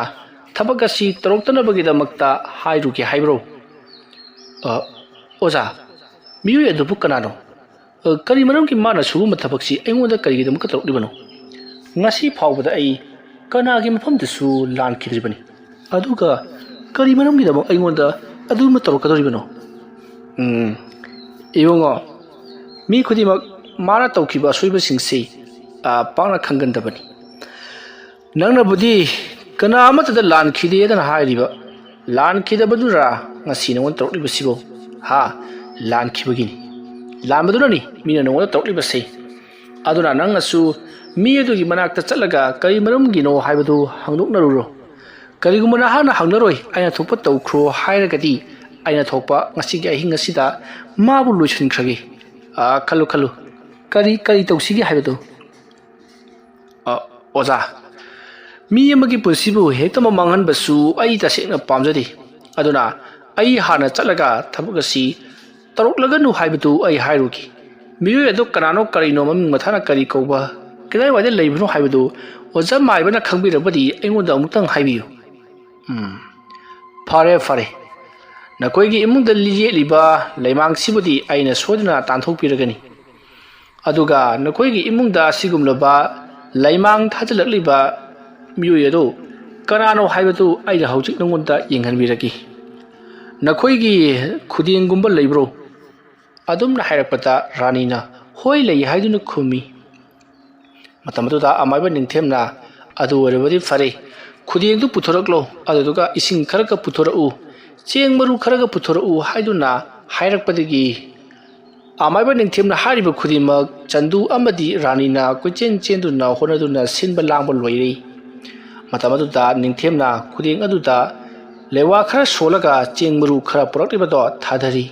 ꯊꯕꯛ ꯑꯁꯤ ꯇꯧꯔꯛꯇꯅꯕꯒꯤꯗꯃꯛꯇ ꯍꯥꯏꯔꯨꯒꯦ ꯍꯥꯏꯕ꯭ꯔꯣ?" "ꯑ, ꯑꯣꯖꯥ, ꯃꯤꯑꯣꯏ ꯑꯗꯨꯕꯨ ꯀꯅꯥꯅꯣ? ꯑ, ꯀꯔꯤ ꯃꯔꯝꯒꯤ ꯃꯥꯅ ꯁꯤꯒꯨꯝꯕ ꯊꯕꯛꯁꯤ ꯑꯩꯉꯣꯟꯗ ꯀꯔꯤꯒꯤꯗꯃꯛꯇ ꯇꯧꯔꯛꯂꯤꯕꯅꯣ? ꯉꯁꯤ ꯐꯥꯎꯕꯗ ꯑꯩ ꯀꯅꯥꯒꯤ ꯃꯐꯝꯗꯁꯨ ꯂꯥꯟꯈꯤꯗ꯭ꯔꯤꯕꯅꯤ꯫ ꯑꯗꯨꯒ ꯀꯔꯤ ꯃꯔꯝꯒꯤꯗꯃꯛ ꯑꯩꯉꯣꯟꯗ ꯑꯗꯨꯒꯨꯝꯕ ꯇꯧꯔꯛꯀꯗꯧꯔꯤꯕꯅꯣ?" "ꯎꯝ, ꯏꯕꯨꯡꯉꯣ, ꯃꯤ ꯈꯨꯗꯤꯡꯃꯛ ꯃꯥꯅ ꯇꯧꯈꯤꯕ ꯑꯁꯣꯏꯕꯁꯤꯡꯁꯤ, ꯑ, ꯄꯥꯛꯅ ꯈꯪꯒꯟꯗꯕꯅꯤ꯫ ꯅꯪꯅꯕꯨꯗꯤ ꯀꯅꯥ ꯑꯃꯠꯇꯗ ꯂꯥꯟꯈꯤꯗꯦꯗꯅ ꯍꯥꯏꯔꯤꯕ, ꯂꯥꯟꯈꯤꯗꯕꯗꯨꯔꯥ ꯉꯁꯤ ꯅꯉꯣꯟꯗ ꯇꯧꯔꯛꯂꯤꯕꯁꯤꯕꯨ? ꯍꯥ? ꯂꯥꯟꯈꯤꯕꯒꯤꯅꯤ, ꯂꯥꯟꯕꯗꯨꯅꯅꯤ ꯃꯤꯅ ꯅꯉꯣꯟꯗ ꯇꯧꯔꯛꯂꯤꯕꯁꯦ꯫ ꯑꯗꯨꯅ ꯅꯪꯅꯁꯨ ꯃꯤ ꯑꯗꯨꯒꯤ ꯃꯅꯥꯛꯇ ꯆꯠꯂꯒ ꯀꯔꯤ ꯃꯔꯝꯒꯤꯅꯣ ꯍꯥꯏꯕꯗꯨ ꯍꯪꯗꯣꯛꯅꯔꯨꯔꯣ꯫ ꯀꯔꯤꯒꯨꯝꯕ ꯅꯍꯥꯛꯅ ꯍꯪꯅꯔꯣꯏ, ꯑꯩꯅ ꯊꯣꯛꯄ ꯇꯧꯈ꯭ꯔꯣ ꯍꯥꯏꯔꯒꯗꯤ, ꯑꯩꯅ ꯊꯣꯛꯄ ꯉꯁꯤꯒꯤ ꯑꯍꯤꯡ ꯑꯁꯤꯗ ꯃꯥꯕꯨ ꯂꯣꯏꯁꯤꯟꯈ꯭ꯔꯒꯦ꯫ ꯑꯥ, ꯈꯜꯂꯨ, ꯈꯜꯂꯨ꯫ ꯀꯔꯤ, ꯀꯔꯤ ꯇꯧꯁꯤꯒꯦ ꯍꯥꯏꯕꯗꯨ? ꯑ, ꯑꯣꯖꯥ, ꯃꯤ ꯑꯃꯒꯤ ꯄꯨꯟꯁꯤꯕꯨ ꯍꯦꯛꯇꯃꯛ ꯃꯥꯡꯍꯟꯕꯁꯨ ꯑꯩ ꯇꯁꯦꯡꯅ ꯄꯥꯝꯖꯗꯦ꯫ ꯑꯗꯨꯅ ꯑꯩ ꯍꯥꯟꯅ ꯆꯠꯂꯒ ꯊꯕꯛ ꯑꯁꯤ ꯇꯧꯔꯛꯂꯒꯅꯨ ꯍꯥꯏꯕꯗꯨ ꯑꯩ ꯍꯥꯏꯔꯨꯒꯦ꯫ ꯃꯤꯑꯣꯏ ꯑꯗꯨ ꯀꯅꯥꯅꯣ, ꯀꯔꯤꯅꯣ, ꯃꯃꯤꯡ ꯃꯊꯥꯅ ꯀꯔꯤ ꯀꯧꯕ, ꯀꯗꯥꯏꯋꯥꯏꯗ ꯂꯩꯕꯅꯣ ꯍꯥꯏꯕꯗꯨ ꯑꯣꯖꯥ ꯃꯥꯏꯕꯅ ꯈꯪꯕꯤꯔꯕꯗꯤ ꯑꯩꯉꯣꯟꯗ ꯑꯃꯨꯛꯇꯪ ꯍꯥꯏꯕꯤꯌꯨ꯫ ꯎꯝ, ꯐꯔꯦ, ꯐꯔꯦ꯫ ꯅꯈꯣꯏꯒꯤ ꯏꯃꯨꯡꯗ ꯌꯦꯠꯂꯤꯕ ꯂꯩꯃꯥꯡꯁꯤꯕꯨꯗꯤ ꯑꯩꯅ ꯁꯣꯏꯗꯅ ꯇꯥꯟꯊꯣꯛꯄꯤꯔꯒꯅꯤ꯫ ꯑꯗꯨꯒ ꯅꯈꯣꯏꯒꯤ ꯏꯃꯨꯡꯗ ꯑꯁꯤꯒꯨꯝꯂꯕ ꯂꯩꯃꯥꯡ ꯊꯥꯖꯤꯜꯂꯛꯂꯤꯕ ꯃꯤꯑꯣꯏ ꯑꯗꯨ ꯀꯅꯥꯅꯣ ꯍꯥꯏꯕꯗꯨ ꯑꯩꯅ ꯍꯧꯖꯤꯛ ꯅꯉꯣꯟꯗ ꯌꯦꯡꯍꯟꯕꯤꯔꯒꯦ꯫ ꯅꯈꯣꯏꯒꯤ ꯈꯨꯗꯦꯡꯒꯨꯝꯕ ꯂꯩꯕ꯭ꯔꯣ? ꯑꯗꯨꯝꯅ ꯍꯥꯏꯔꯛꯄꯗ ꯔꯥꯅꯤꯅ "ꯍꯣꯏ, ꯂꯩ" ꯍꯥꯏꯗꯨꯅ ꯈꯨꯝꯃꯤ꯫ ꯃꯇꯝ ꯑꯗꯨꯗ ꯑꯃꯥꯏꯕ ꯅꯤꯡꯊꯦꯝꯅ, "ꯑꯗꯨ ꯑꯣꯏꯔꯕꯗꯤ ꯐꯔꯦ, ꯈꯨꯗꯦꯡꯗꯨ ꯄꯨꯊꯣꯔꯛꯂꯣ, ꯑꯗꯨꯗꯨꯒ ꯏꯁꯤꯡ ꯈꯔꯒ ꯄꯨꯊꯣꯔꯛꯎ, ꯆꯦꯡ ꯃꯔꯨ ꯈꯔꯒ ꯄꯨꯊꯣꯔꯛꯎ" ꯍꯥꯏꯗꯨꯅ ꯍꯥꯏꯔꯛꯄꯗꯒꯤ ꯑꯃꯥꯏꯕ ꯅꯤꯡꯊꯦꯝꯅ ꯍꯥꯏꯔꯤꯕ ꯈꯨꯗꯤꯡꯃꯛ ꯆꯟꯗꯨ ꯑꯃꯗꯤ ꯔꯥꯅꯤꯅ ꯀꯣꯏꯆꯦꯟ ꯆꯦꯟꯗꯨꯅ ꯍꯣꯠꯅꯗꯨꯅ ꯁꯤꯟꯕ ꯂꯥꯡꯕ ꯂꯣꯏꯔꯦ꯫ ꯃꯇꯝ ꯑꯗꯨꯗ ꯅꯤꯡꯊꯦꯝꯅ ꯈꯨꯗꯦꯡ ꯑꯗꯨꯗ ꯂꯩꯋꯥ ꯈꯔ ꯁꯣꯜꯂꯒ ꯆꯦꯡ ꯃꯔꯨ ꯈꯔ ꯄꯨꯔꯛꯂꯤꯕꯗꯣ ꯊꯥꯗꯔꯤ꯫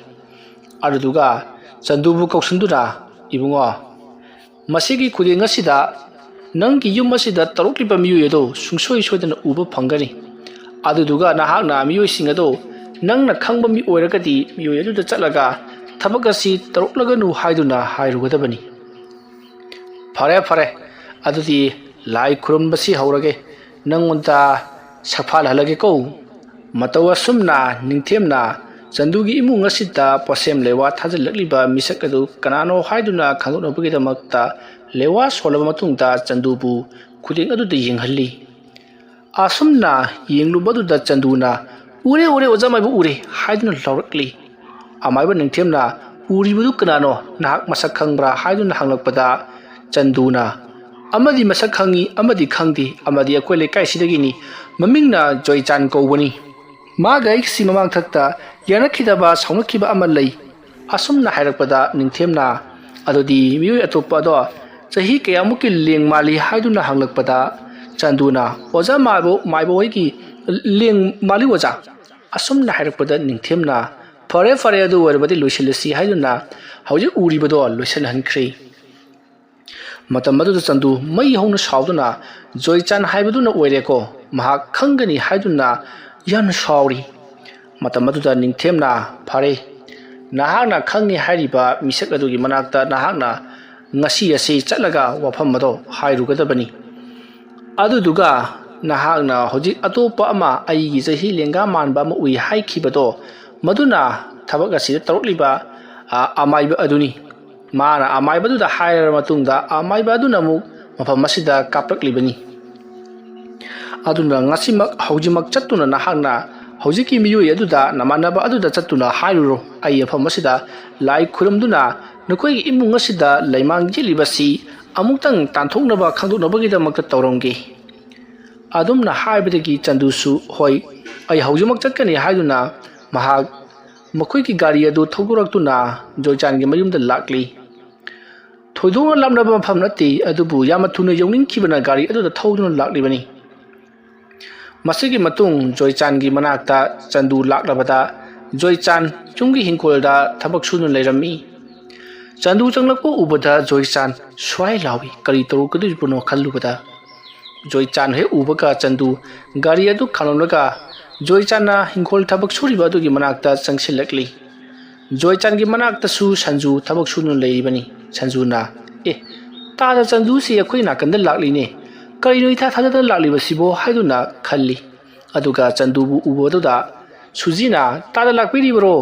ꯑꯗꯨꯗꯨꯒ ꯆꯟꯗꯨꯕꯨ ꯀꯧꯁꯤꯟꯗꯨꯅ, "ꯏꯕꯨꯡꯉꯣ, ꯃꯁꯤꯒꯤ ꯈꯨꯗꯦꯡ ꯑꯁꯤꯗ ꯅꯪꯒꯤ ꯌꯨꯝ ꯑꯁꯤꯗ ꯇꯧꯔꯛꯂꯤꯕ ꯃꯤꯑꯣꯏ ꯑꯗꯨ ꯁꯨꯡꯁꯣꯏ ꯁꯣꯏꯗꯅ ꯎꯕ ꯐꯪꯒꯅꯤ꯫ ꯑꯗꯨꯗꯨꯒ ꯅꯍꯥꯛꯅ ꯃꯤꯑꯣꯏꯁꯤꯡ ꯑꯗꯨ ꯅꯪꯅ ꯈꯪꯕ ꯃꯤ ꯑꯣꯏꯔꯒꯗꯤ ꯃꯤꯑꯣꯏ ꯑꯗꯨꯗ ꯆꯠꯂꯒ ꯊꯕꯛ ꯑꯁꯤ ꯇꯧꯔꯛꯂꯒꯅꯨ ꯍꯥꯏꯗꯨꯅ ꯍꯥꯏꯔꯨꯒꯗꯕꯅꯤ"꯫ "ꯐꯔꯦ, ꯐꯔꯦ, ꯑꯗꯨꯗꯤ ꯂꯥꯏ ꯈꯨꯔꯨꯝꯕꯁꯤ ꯍꯧꯔꯒꯦ, ꯅꯪꯉꯣꯟꯗ ꯁꯛꯐꯥꯜꯍꯜꯂꯒꯦꯀꯣ"꯫ ꯃꯇꯧ ꯑꯁꯨꯝꯅ ꯅꯤꯡꯊꯦꯝꯅ ꯆꯟꯗꯨꯒꯤ ꯏꯃꯨꯡ ꯑꯁꯤꯗ ꯄꯣꯠꯁꯦꯝ ꯂꯩꯋꯥ ꯊꯥꯖꯤꯜꯂꯛꯂꯤꯕ ꯃꯤꯁꯛ ꯑꯗꯨ ꯀꯅꯥꯅꯣ ꯍꯥꯏꯗꯨꯅ ꯈꯪꯗꯣꯛꯅꯕꯒꯤꯗꯃꯛꯇ ꯂꯩꯋꯥ ꯁꯣꯜꯂꯕ ꯃꯇꯨꯡꯗ ꯆꯟꯗꯨꯕꯨ ꯈꯨꯗꯦꯡ ꯑꯗꯨꯗ ꯌꯦꯡꯍꯜꯂꯤ꯫ ꯑꯁꯨꯝꯅ ꯌꯦꯡꯂꯨꯕꯗꯨꯗ ꯆꯟꯗꯨꯅ, "ꯎꯔꯦ, ꯎꯔꯦ, ꯑꯣꯖꯥ ꯃꯥꯏꯕ ꯎꯔꯦ" ꯍꯥꯏꯗꯨꯅ ꯂꯥꯎꯔꯛꯂꯤ꯫ ꯑꯃꯥꯏꯕ ꯅꯤꯡꯊꯦꯝꯅ, "ꯎꯔꯤꯕꯗꯨ ꯀꯅꯥꯅꯣ? ꯅꯍꯥꯛ ꯃꯁꯛ ꯈꯪꯕ꯭ꯔꯥ?" ꯍꯥꯏꯗꯨꯅ ꯍꯪꯂꯛꯄꯗ ꯆꯟꯗꯨꯅ, ꯑꯃꯗꯤ ꯃꯁꯛ ꯈꯪꯉꯤ, ꯑꯃꯗꯤ ꯈꯪꯗꯦ, ꯑꯃꯗꯤ ꯑꯩꯈꯣꯏ ꯂꯩꯀꯥꯏꯁꯤꯗꯒꯤꯅꯤ꯫ ꯃꯃꯤꯡꯅ ꯖꯣꯏꯆꯥꯟ ꯀꯧꯕꯅꯤ꯫ ꯃꯥꯒ ꯑꯩꯒꯁꯤ ꯃꯃꯥꯡꯊꯛꯇ ꯌꯥꯅꯈꯤꯗꯕ, ꯁꯥꯎꯅꯈꯤꯕ ꯑꯃ ꯂꯩ꯫ ꯑꯁꯨꯝꯅ ꯍꯥꯏꯔꯛꯄꯗ ꯅꯤꯡꯊꯦꯝꯅ, "ꯑꯗꯨꯗꯤ ꯃꯤꯑꯣꯏ ꯑꯇꯣꯞꯄ ꯑꯗꯣ ꯆꯍꯤ ꯀꯌꯥꯃꯨꯛꯀꯤ ꯂꯦꯡ ꯃꯥꯜꯂꯤ?" ꯍꯥꯏꯗꯨꯅ ꯍꯪꯂꯛꯄꯗ ꯆꯟꯗꯨꯅ, "ꯑꯣꯖꯥ ꯃꯥꯏꯕ, ꯃꯥꯏꯕ ꯍꯣꯏꯒꯤ ꯂꯦꯡ ꯃꯥꯜꯂꯤ ꯑꯣꯖꯥ"꯫ ꯑꯁꯨꯝꯅ ꯍꯥꯏꯔꯛꯄꯗ ꯅꯤꯡꯊꯦꯝꯅ, "ꯐꯔꯦ, ꯐꯔꯦ, ꯑꯗꯨ ꯑꯣꯏꯔꯕꯗꯤ ꯂꯣꯏꯁꯤꯜꯂꯁꯤ" ꯍꯥꯏꯗꯨꯅ ꯍꯧꯖꯤꯛ ꯎꯔꯤꯕꯗꯣ ꯂꯣꯏꯁꯤꯜꯍꯟꯈ꯭ꯔꯦ꯫ ꯃꯇꯝ ꯑꯗꯨꯗ ꯆꯟꯗꯨ ꯃꯩ ꯍꯧꯅ ꯁꯥꯎꯗꯨꯅ, "ꯖꯣꯏꯆꯥꯟ ꯍꯥꯏꯕꯗꯨꯅ ꯑꯣꯏꯔꯦꯀꯣ, ꯃꯍꯥꯛ ꯈꯪꯒꯅꯤ" ꯍꯥꯏꯗꯨꯅ ꯌꯥꯝꯅ ꯁꯥꯎꯔꯤ꯫ ꯃꯇꯝ ꯑꯗꯨꯗ ꯅꯤꯡꯊꯦꯝꯅ, "ꯐꯔꯦ, ꯅꯍꯥꯛꯅ ꯈꯪꯉꯦ ꯍꯥꯏꯔꯤꯕ ꯃꯤꯁꯛ ꯑꯗꯨꯒꯤ ꯃꯅꯥꯛꯇ ꯅꯍꯥꯛꯅ ꯉꯁꯤ ꯑꯁꯤ ꯆꯠꯂꯒ ꯋꯥꯐꯝ ꯑꯗꯣ ꯍꯥꯏꯔꯨꯒꯗꯕꯅꯤ꯫ ꯑꯗꯨꯗꯨꯒ ꯅꯍꯥꯛꯅ ꯍꯧꯖꯤꯛ ꯑꯇꯣꯞꯄ ꯑꯃ ꯑꯩꯒꯤ ꯆꯍꯤ ꯂꯦꯡꯒꯥ ꯃꯥꯟꯕ ꯑꯃ ꯎꯏ ꯍꯥꯏꯈꯤꯕꯗꯣ, ꯃꯗꯨꯅ ꯊꯕꯛ ꯑꯁꯤꯗ ꯇꯧꯔꯛꯂꯤꯕ, ꯑ, ꯑꯃꯥꯏꯕ ꯑꯗꯨꯅꯤ꯫ ꯃꯥꯅ ꯑꯃꯥꯏꯕꯗꯨꯗ ꯍꯥꯏꯔꯕ ꯃꯇꯨꯡꯗ ꯑꯃꯥꯏꯕ ꯑꯗꯨꯅ ꯑꯃꯨꯛ ꯃꯐꯝ ꯑꯁꯤꯗ ꯀꯥꯞꯂꯛꯂꯤꯕꯅꯤ꯫ ꯑꯗꯨꯅ ꯉꯁꯤꯃꯛ ꯍꯧꯖꯤꯛꯃꯛ ꯆꯠꯇꯨꯅ ꯅꯍꯥꯛꯅ ꯍꯧꯖꯤꯛꯀꯤ ꯃꯤꯑꯣꯏ ꯑꯗꯨꯗ, ꯅꯃꯥꯟꯅꯕ ꯑꯗꯨꯗ ꯆꯠꯇꯨꯅ ꯍꯥꯏꯔꯨꯔꯣ, ꯑꯩ ꯃꯐꯝ ꯑꯁꯤꯗ ꯂꯥꯏ ꯈꯨꯔꯨꯝꯗꯨꯅ ꯅꯈꯣꯏꯒꯤ ꯏꯃꯨꯡ ꯑꯁꯤꯗ ꯂꯩꯃꯥꯡ ꯌꯦꯠꯂꯤꯕꯁꯤ ꯑꯃꯨꯛꯇꯪ ꯇꯥꯟꯊꯣꯛꯅꯕ ꯈꯪꯗꯣꯛꯅꯕꯒꯤꯗꯃꯛꯇ ꯇꯧꯔꯝꯒꯦ"꯫ ꯑꯗꯨꯝꯅ ꯍꯥꯏꯕꯗꯒꯤ ꯆꯟꯗꯨꯁꯨ, "ꯍꯣꯏ, ꯑꯩ ꯍꯧꯖꯤꯛꯃꯛ ꯆꯠꯀꯅꯤ" ꯍꯥꯏꯗꯨꯅ ꯃꯍꯥꯛ ꯃꯈꯣꯏꯒꯤ ꯒꯥꯔꯤ ꯑꯗꯨ ꯊꯧꯗꯣꯔꯛꯇꯨꯅ ꯖꯣꯏꯆꯥꯟꯒꯤ ꯃꯌꯨꯝꯗ ꯂꯥꯛꯂꯤ꯫ ꯊꯣꯏꯗꯣꯛꯅ ꯂꯥꯞꯅꯕ ꯃꯐꯝ ꯅꯠꯇꯦ, ꯑꯗꯨꯕꯨ ꯌꯥꯝꯅ ꯊꯨꯅ ꯌꯧꯅꯤꯡꯈꯤꯕꯅ ꯒꯥꯔꯤ ꯑꯗꯨꯗ ꯊꯧꯗꯨꯅ ꯂꯥꯛꯂꯤꯕꯅꯤ꯫ ꯃꯁꯤꯒꯤ ꯃꯇꯨꯡ ꯖꯣꯏꯆꯥꯟꯒꯤ ꯃꯅꯥꯛꯇ ꯆꯟꯗꯨ ꯂꯥꯛꯂꯕꯗ, ꯖꯣꯏꯆꯥꯟ ꯌꯨꯝꯒꯤ ꯍꯤꯡꯈꯣꯜꯗ ꯊꯕꯛ ꯁꯨꯗꯨꯅ ꯂꯩꯔꯝꯃꯤ꯫ ꯆꯟꯗꯨ ꯆꯪꯂꯛꯄ ꯎꯕꯗ ꯖꯣꯏꯆꯥꯟ ꯁ꯭ꯋꯥꯏ ꯂꯥꯎꯏ꯫ ꯀꯔꯤ ꯇꯧꯔꯛꯀꯗꯧꯔꯤꯕꯅꯣ ꯈꯜꯂꯨꯕꯗ, ꯖꯣꯏꯆꯥꯟ ꯍꯦꯛ ꯎꯕꯒ ꯆꯟꯗꯨ ꯒꯥꯔꯤ ꯑꯗꯨ ꯈꯥꯝꯂꯝꯂꯒ ꯖꯣꯏꯆꯥꯟꯅ ꯍꯤꯡꯈꯣꯜ ꯊꯕꯛ ꯁꯨꯔꯤꯕ ꯑꯗꯨꯒꯤ ꯃꯅꯥꯛꯇ ꯆꯪꯁꯤꯜꯂꯛꯂꯤ꯫ ꯖꯣꯏꯆꯥꯟꯒꯤ ꯃꯅꯥꯛꯇꯁꯨ ꯁꯟꯖꯨ ꯊꯕꯛ ꯁꯨꯗꯨꯅ ꯂꯩꯔꯤꯕꯅꯤ꯫ ꯁꯟꯖꯨꯅ, "ꯑꯦ, ꯇꯥꯗ ꯆꯟꯗꯨꯁꯤ ꯑꯩꯈꯣꯏ ꯅꯥꯀꯟꯗ ꯂꯥꯛꯂꯤꯅꯦ꯫ ꯀꯔꯤꯅꯣ ꯏꯊꯥ ꯊꯥꯖꯗꯅ ꯂꯥꯛꯂꯤꯕꯁꯤꯕꯣ?" ꯍꯥꯏꯗꯨꯅ ꯈꯜꯂꯤ꯫ ꯑꯗꯨꯒ ꯆꯟꯗꯨꯕꯨ ꯎꯕꯗꯨꯗ ꯁꯨꯖꯤꯅ, "ꯇꯥꯗ ꯂꯥꯛꯄꯤꯔꯤꯕꯔꯣ?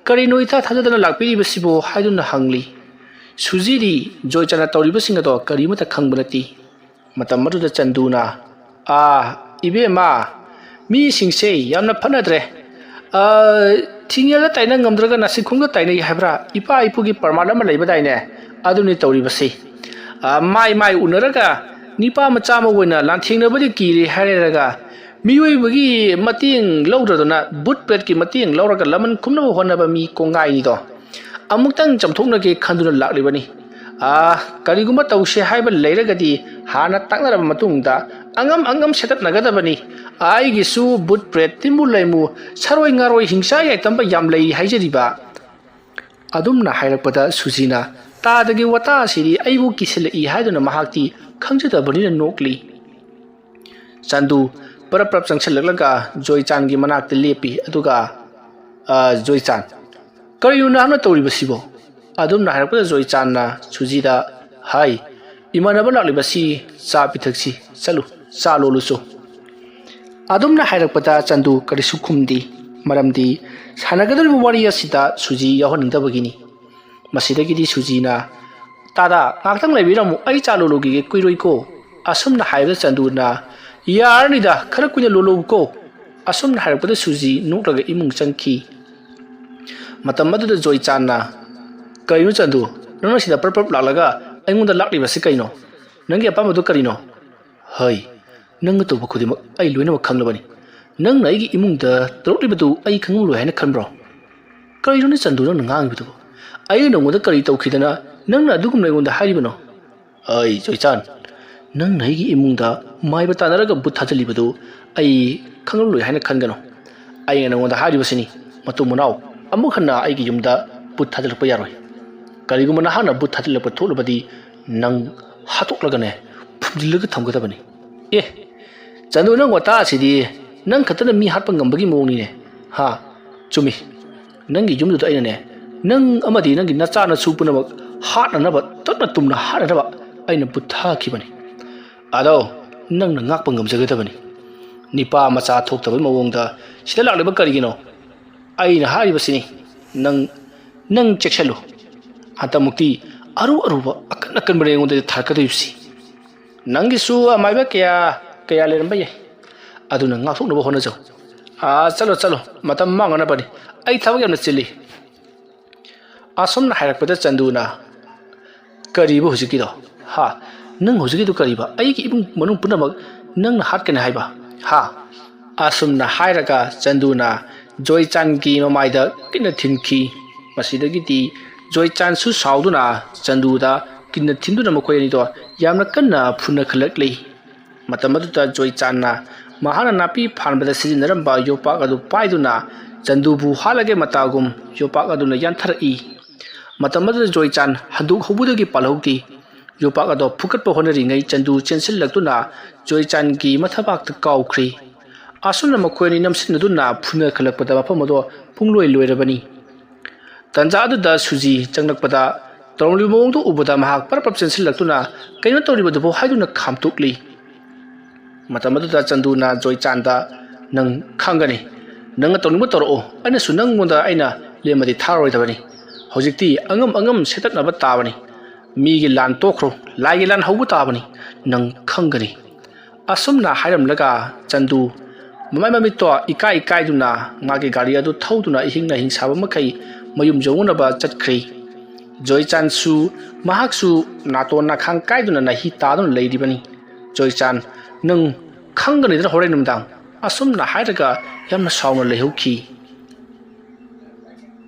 ꯀꯔꯤꯅꯣ ꯏꯊꯥ ꯊꯥꯖꯗꯅ ꯂꯥꯛꯄꯤꯔꯤꯕꯁꯤꯕꯣ?" ꯍꯥꯏꯗꯨꯅ ꯍꯪꯂꯤ꯫ ꯁꯨꯖꯤꯗꯤ ꯖꯣꯏꯆꯥꯟꯅ ꯇꯧꯔꯤꯕꯁꯤꯡ ꯑꯗꯣ ꯀꯔꯤꯃꯠꯇ ꯈꯪꯕ ꯅꯠꯇꯦ꯫ ꯃꯇꯝ ꯑꯗꯨꯗ ꯆꯟꯗꯨꯅ, "ꯑꯥ, ꯏꯕꯦꯝꯃ, ꯃꯤꯁꯤꯡꯁꯦ ꯌꯥꯝꯅ ꯐꯠꯅꯗ꯭ꯔꯦ꯫ ꯑꯥ, ꯊꯤꯡꯉꯦꯜꯗ ꯇꯥꯏꯅ ꯉꯝꯗ꯭ꯔꯒ ꯅꯥꯁꯤꯈꯣꯡꯗ ꯇꯥꯏꯅꯩ ꯍꯥꯏꯕ꯭ꯔꯥ? ꯏꯄꯥ ꯏꯄꯨꯒꯤ ꯄ꯭ꯔꯃꯥꯟ ꯑꯃ ꯂꯩꯕꯗꯥꯏꯅꯦ? ꯑꯗꯨꯅꯤ ꯇꯧꯔꯤꯕꯁꯤ꯫ ꯃꯥꯏ ꯃꯥꯏ ꯎꯅꯔꯒ ꯅꯤꯄꯥ ꯃꯆꯥ ꯑꯃ ꯑꯣꯏꯅ ꯂꯥꯟꯊꯦꯡꯅꯕꯗꯤ ꯀꯤꯔꯦ ꯍꯥꯏꯔꯒ, ꯃꯤꯑꯣꯏꯕꯒꯤ ꯃꯇꯦꯡ ꯂꯧꯗ꯭ꯔꯗꯅ ꯚꯨꯠ ꯄ꯭ꯔꯦꯠꯀꯤ ꯃꯇꯦꯡ ꯂꯧꯔꯒ ꯂꯃꯟ ꯈꯨꯝꯅꯕ ꯍꯣꯠꯅꯕ ꯃꯤ ꯀꯣꯡꯒꯥꯏꯅꯤꯗꯣ꯫ ꯑꯃꯨꯛꯇꯪ ꯆꯥꯝꯊꯣꯛꯅꯒꯦ ꯈꯟꯗꯨꯅ ꯂꯥꯛꯂꯤꯕꯅꯤ꯫ ꯑꯥ, ꯀꯔꯤꯒꯨꯝꯕ ꯇꯧꯁꯦ ꯍꯥꯏꯕ ꯂꯩꯔꯒꯗꯤ ꯍꯥꯟꯅ ꯇꯥꯛꯅꯔꯕ ꯃꯇꯨꯡꯗ ꯑꯉꯝ ꯑꯉꯝ ꯁꯦꯠꯇꯠꯅꯒꯗꯕꯅꯤ꯫ ꯑꯩꯒꯤꯁꯨ ꯚꯨꯠ ꯄ꯭ꯔꯦꯠ, ꯇꯤꯟꯕꯨ ꯂꯩꯃꯨ, ꯁꯔꯣꯏ ꯉꯥꯔꯣꯏ, ꯍꯤꯡꯆꯥ ꯌꯥꯏꯇꯝꯕ ꯌꯥꯝ ꯂꯩ ꯍꯥꯏꯖꯔꯤꯕ꯫ ꯑꯗꯨꯝꯅ ꯍꯥꯏꯔꯛꯄꯗ ꯁꯨꯖꯤꯅ, "ꯇꯥꯗꯒꯤ ꯋꯥꯇꯥ ꯑꯁꯤꯗꯤ ꯑꯩꯕꯨ ꯀꯤꯁꯤꯜꯂꯛꯏ" ꯍꯥꯏꯗꯨꯅ ꯃꯍꯥꯛꯇꯤ ꯈꯪꯖꯗꯕꯅꯤꯅ ꯅꯣꯛꯂꯤ꯫ ꯆꯥꯟꯗꯨ ꯄꯔꯞ ꯄꯔꯞ ꯆꯪꯁꯤꯜꯂꯛꯂꯒ ꯖꯣꯏꯆꯥꯟꯒꯤ ꯃꯅꯥꯛꯇ ꯂꯦꯞꯄꯤ꯫ ꯑꯗꯨꯒ, "ꯑ, ꯖꯣꯏꯆꯥꯟ, ꯀꯔꯤꯅꯣ ꯅꯍꯥꯛꯅ ꯇꯧꯔꯤꯕꯁꯤꯕꯣ?" ꯑꯗꯨꯝꯅ ꯍꯥꯏꯔꯛꯄꯗ ꯖꯣꯏꯆꯥꯟꯅ ꯁꯨꯖꯤꯗ, "ꯍꯥꯏ, ꯏꯃꯥꯟꯅꯕ ꯂꯥꯛꯂꯤꯕꯁꯤ ꯆꯥ ꯄꯤꯊꯛꯁꯤ, ꯆꯠꯂꯨ, ꯆꯥ ꯂꯣꯜꯂꯨꯆꯣ꯫" ꯑꯗꯨꯝꯅ ꯍꯥꯏꯔꯛꯄꯗ ꯆꯥꯟꯗꯨ ꯀꯔꯤꯁꯨ ꯈꯨꯝꯗꯦ꯫ ꯃꯔꯝꯗꯤ ꯁꯥꯟꯅꯒꯗꯧꯔꯤꯕ ꯋꯥꯔꯤ ꯑꯁꯤꯗ ꯁꯨꯖꯤ ꯌꯥꯎꯍꯟꯅꯤꯡꯗꯕꯒꯤꯅꯤ꯫ ꯃꯁꯤꯗꯒꯤꯗꯤ ꯁꯨꯖꯤꯅ, "ꯇꯥꯗꯥ, ꯉꯥꯏꯍꯥꯛꯇꯪ ꯂꯩꯕꯤꯔꯝꯃꯨ, ꯑꯩ ꯆꯥ ꯂꯣꯜꯂꯨꯈꯤꯒꯦ, ꯀꯨꯏꯔꯣꯏꯀꯣ꯫" ꯑꯁꯨꯝꯅ ꯍꯥꯏꯕꯗ ꯆꯥꯟꯗꯨꯅ, "ꯌꯥꯔꯅꯤꯗ, ꯈꯔ ꯀꯨꯏꯅ ꯂꯣꯜꯂꯣꯕꯀꯣ꯫" ꯑꯁꯨꯝꯅ ꯍꯥꯏꯔꯛꯄꯗ ꯁꯨꯖꯤ ꯅꯣꯛꯂꯒ ꯏꯃꯨꯡ ꯆꯪꯈꯤ꯫ ꯃꯇꯝ ꯑꯗꯨꯗ ꯖꯣꯏꯆꯥꯟꯅ, "ꯀꯩꯅꯣ ꯆꯥꯟꯗꯨ, ꯅꯪꯅ ꯁꯤꯗ ꯄ꯭ꯔꯞ ꯄ꯭ꯔꯞ ꯂꯥꯛꯂꯒ ꯑꯩꯉꯣꯟꯗ ꯂꯥꯛꯂꯤꯕꯁꯤ ꯀꯩꯅꯣ? ꯅꯪꯒꯤ ꯑꯄꯥꯝꯕꯗꯨ ꯀꯔꯤꯅꯣ?" "ꯍꯩ, ꯅꯪꯅ ꯇꯧꯕ ꯈꯨꯗꯤꯡꯃꯛ ꯑꯩ ꯂꯣꯏꯅꯃꯛ ꯈꯪꯂꯕꯅꯤ꯫ ꯅꯪꯅ ꯑꯩꯒꯤ ꯏꯃꯨꯡꯗ ꯇꯧꯔꯛꯂꯤꯕꯗꯨ ꯑꯩ ꯈꯪꯂꯝꯂꯣꯏ ꯍꯥꯏꯅ ꯈꯟꯕ꯭ꯔꯣ?" "ꯀꯔꯤꯅꯣꯅꯦ ꯆꯥꯟꯗꯨ ꯅꯪꯅ ꯉꯥꯡꯉꯤꯕꯗꯨꯕꯨ? ꯑꯩꯅ ꯅꯉꯣꯟꯗ ꯀꯔꯤ ꯇꯧꯈꯤꯗꯅ ꯅꯪꯅ ꯑꯗꯨꯒꯨꯝꯅ ꯑꯩꯉꯣꯟꯗ ꯍꯥꯏꯔꯤꯕꯅꯣ?" "ꯑꯩ ꯖꯣꯏꯆꯥꯟ, ꯅꯪꯅ ꯑꯩꯒꯤ ꯏꯃꯨꯡꯗ ꯃꯥꯏꯕ ꯇꯥꯟꯅꯔꯒ ꯕꯨꯠ ꯊꯥꯖꯤꯜꯂꯤꯕꯗꯨ ꯑꯩ ꯈꯪꯂꯝꯂꯣꯏ ꯍꯥꯏꯅ ꯈꯟꯒꯅꯨ꯫ ꯑꯩꯅ ꯅꯉꯣꯟꯗ ꯍꯥꯏꯔꯤꯕꯁꯤꯅꯤ, ꯃꯇꯨꯡ ꯃꯅꯥꯎ ꯑꯃꯨꯛ ꯍꯟꯅ ꯑꯩꯒꯤ ꯌꯨꯝꯗ ꯕꯨꯠ ꯊꯥꯖꯤꯜꯂꯛꯄ ꯌꯥꯔꯣꯏ꯫ ꯀꯔꯤꯒꯨꯝꯕ ꯅꯍꯥꯛꯅ ꯕꯨꯠ ꯊꯥꯖꯤꯜꯂꯛꯄ ꯊꯣꯛꯂꯕꯗꯤ ꯅꯪ ꯍꯥꯠꯇꯣꯛꯂꯒꯅꯦ ꯐꯨꯝꯖꯤꯜꯂꯒ ꯊꯝꯒꯗꯕꯅꯤ꯫" "ꯑꯦ, ꯆꯥꯟꯗꯨ, ꯅꯪ ꯋꯥꯇꯥ ꯑꯁꯤꯗꯤ ꯅꯪ ꯈꯛꯇꯅ ꯃꯤ ꯍꯥꯠꯄ ꯉꯝꯕꯒꯤ ꯃꯑꯣꯡꯅꯤꯅꯦ꯫ ꯍꯥ? ꯆꯨꯝꯃꯤ꯫ ꯅꯪꯒꯤ ꯌꯨꯝꯗꯨꯗ ꯑꯩꯅꯅꯦ, ꯅꯪ ꯑꯃꯗꯤ ꯅꯪꯒꯤ ꯅꯆꯥ ꯅꯁꯨ ꯄꯨꯝꯅꯃꯛ ꯍꯥꯠꯅꯅꯕ, ꯇꯞꯅ ꯇꯨꯝꯅ ꯍꯥꯠꯅꯅꯕ ꯑꯩꯅ ꯕꯨꯠ ꯊꯥꯈꯤꯕꯅꯤ꯫ ꯑꯗꯣ ꯅꯪꯅ ꯉꯥꯛꯄ ꯉꯝꯖꯒꯗꯕꯅꯤ꯫ ꯅꯤꯄꯥ ꯃꯆꯥ ꯊꯣꯛꯇꯕꯒꯤ ꯃꯑꯣꯡꯗ ꯁꯤꯗ ꯂꯥꯛꯂꯤꯕ ꯀꯔꯤꯒꯤꯅꯣ? ꯑꯩꯅ ꯍꯥꯏꯔꯤꯕꯁꯤꯅꯤ, ꯅꯪ, ꯅꯪ ꯆꯦꯛꯁꯤꯜꯂꯨ꯫ ꯍꯟꯗꯛꯃꯨꯛꯇꯤ ꯑꯔꯨ ꯑꯔꯨꯕ, ꯑꯀꯟ ꯑꯀꯟꯕꯅꯤ ꯑꯩꯉꯣꯟꯗ ꯊꯥꯔꯛꯀꯗꯣꯏꯕꯁꯤ꯫ ꯅꯪꯒꯤꯁꯨ ꯑꯃꯥꯏꯕ ꯀꯌꯥ ꯀꯌꯥ ꯂꯩꯔꯝꯕ ꯌꯥꯏ꯫ ꯑꯗꯨꯅ ꯉꯥꯛꯊꯣꯛꯅꯕ ꯍꯣꯠꯅꯖꯧ꯫ ꯑꯥ, ꯆꯠꯂꯣ, ꯆꯠꯂꯣ, ꯃꯇꯝ ꯃꯥꯡꯅꯅꯕꯅꯤ꯫ ꯑꯩ ꯊꯕꯛ ꯌꯥꯝꯅ ꯆꯤꯜꯂꯤ꯫" ꯑꯁꯨꯝꯅ ꯍꯥꯏꯔꯛꯄꯗ ꯆꯟꯗꯨꯅ, "ꯀꯔꯤꯕ ꯍꯧꯖꯤꯛꯀꯤꯗꯣ? "ꯍꯥ? ꯅꯪ ꯍꯧꯖꯤꯛꯀꯤꯗꯨ ꯀꯔꯤꯕ? ꯑꯩꯒꯤ ꯏꯃꯨꯡ ꯃꯅꯨꯡ ꯄꯨꯝꯅꯃꯛ ꯅꯪꯅ ꯍꯥꯠꯀꯅꯤ ꯍꯥꯏꯕ? ꯍꯥ?" ꯑꯁꯨꯝꯅ ꯍꯥꯏꯔꯒ ꯆꯟꯗꯨꯅ ꯖꯣꯏꯆꯥꯟꯒꯤ ꯃꯃꯥꯏꯗ ꯀꯟꯅ ꯊꯤꯟꯈꯤ꯫ ꯃꯁꯤꯗꯒꯤꯗꯤ ꯖꯣꯏꯆꯥꯟꯁꯨ ꯁꯥꯎꯗꯨꯅ ꯆꯟꯗꯨꯗ ꯀꯤꯟꯅ ꯊꯤꯟꯗꯨꯅ ꯃꯈꯣꯏ ꯑꯅꯤꯗꯣ ꯌꯥꯝꯅ ꯀꯟꯅ ꯐꯨꯅꯈꯠꯂꯛꯂꯤ꯫ ꯃꯇꯝ ꯑꯗꯨꯗ ꯖꯣꯏꯆꯥꯟꯅ ꯃꯍꯥꯛꯅ ꯅꯥꯄꯤ ꯐꯥꯟꯕꯗ ꯁꯤꯖꯤꯟꯅꯔꯝꯕ ꯌꯣꯄꯥꯛ ꯑꯗꯨ ꯄꯥꯏꯗꯨꯅ ꯆꯟꯗꯨꯕꯨ ꯍꯥꯠꯂꯒꯦ ꯃꯇꯥꯒꯨꯝ ꯌꯣꯄꯥꯛ ꯑꯗꯨꯅ ꯌꯥꯟꯊꯔꯛꯏ꯫ ꯃꯇꯝ ꯑꯗꯨꯗ ꯖꯣꯏꯆꯥꯟ ꯍꯟꯗꯣꯛꯍꯧꯕꯗꯒꯤ ꯄꯥꯜꯍꯧꯗꯦ꯫ ꯌꯣꯄꯥꯛ ꯑꯗꯣ ꯐꯨꯒꯠꯄ ꯍꯣꯠꯅꯔꯤꯉꯩ ꯆꯟꯗꯨ ꯆꯦꯟꯁꯤꯜꯂꯛꯇꯨꯅ ꯖꯣꯏꯆꯥꯟꯒꯤ ꯃꯊꯕꯥꯛꯇ ꯀꯥꯎꯈ꯭ꯔꯤ꯫ ꯑꯁꯨꯝꯅ ꯃꯈꯣꯏ ꯑꯅꯤ ꯅꯝꯁꯤꯟꯅꯗꯨꯅ ꯐꯨꯅꯈꯠꯂꯛꯄꯗ ꯃꯐꯝ ꯑꯗꯣ ꯄꯨꯡꯂꯣꯏ ꯂꯣꯏꯔꯕꯅꯤ꯫ ꯇꯟꯖꯥ ꯑꯗꯨꯗ ꯁꯨꯖꯤ ꯆꯪꯂꯛꯄꯗ ꯇꯧꯔꯝꯂꯤꯕ ꯃꯑꯣꯡꯗꯨ ꯎꯕꯗ ꯃꯍꯥꯛ ꯄꯔꯞ ꯄꯔꯞ ꯆꯦꯟꯁꯤꯜꯂꯛꯇꯨꯅ "ꯀꯩꯅꯣ ꯇꯧꯔꯤꯕꯗꯨꯕꯣ?" ꯍꯥꯏꯗꯨꯅ ꯈꯥꯝꯇꯣꯛꯂꯤ꯫ ꯃꯇꯝ ꯑꯗꯨꯗ ꯆꯟꯗꯨꯅ ꯖꯣꯏꯆꯥꯟꯗ, "ꯅꯪ ꯈꯪꯒꯅꯤ꯫ ꯅꯪꯅ ꯇꯧꯅꯤꯡꯕ ꯇꯧꯔꯛꯑꯣ꯫ ꯑꯩꯅꯁꯨ ꯅꯪꯉꯣꯟꯗ ꯑꯩꯅ ꯂꯦꯝꯃꯗꯤ ꯊꯥꯔꯣꯏꯗꯕꯅꯤ꯫ ꯍꯧꯖꯤꯛꯇꯤ ꯑꯉꯝ ꯑꯉꯝ ꯁꯦꯠꯇꯠꯅꯕ ꯇꯥꯕꯅꯤ꯫ ꯃꯤꯒꯤ ꯂꯥꯟ ꯇꯣꯛꯈ꯭ꯔꯣ, ꯂꯥꯏꯒꯤ ꯂꯥꯟ ꯍꯧꯕ ꯇꯥꯕꯅꯤ꯫ ꯅꯪ ꯈꯪꯒꯅꯤ"꯫ ꯑꯁꯨꯝꯅ ꯍꯥꯏꯔꯝꯂꯒ ꯆꯟꯗꯨ ꯃꯃꯥꯏ ꯃꯃꯤꯠꯇꯣ ꯏꯀꯥꯏ ꯏꯀꯥꯏꯗꯨꯅ ꯃꯥꯒꯤ ꯒꯥꯔꯤ ꯑꯗꯨ ꯊꯧꯗꯨꯅ ꯏꯍꯤꯡ ꯅꯥꯍꯤꯡ ꯁꯥꯕ ꯃꯈꯩ ꯃꯌꯨꯝ ꯌꯧꯅꯅꯕ ꯆꯠꯈ꯭ꯔꯤ꯫ ꯖꯣꯏꯆꯥꯟꯁꯨ ꯃꯍꯥꯛꯁꯨ ꯅꯥꯇꯣꯟ ꯅꯥꯈꯥꯡ ꯀꯥꯏꯗꯨꯅ ꯅꯥꯍꯤ ꯇꯥꯗꯨꯅ ꯂꯩꯔꯤꯕꯅꯤ꯫ "ꯖꯣꯏꯆꯥꯟ, ꯅꯪ ꯈꯪꯒꯅꯤꯗꯅ ꯍꯣꯔꯦꯟ ꯅꯨꯃꯤꯗꯥꯡ"꯫ ꯑꯁꯨꯝꯅ ꯍꯥꯏꯔꯒ ꯌꯥꯝꯅ ꯁꯥꯎꯅ ꯂꯩꯍꯧꯈꯤ꯫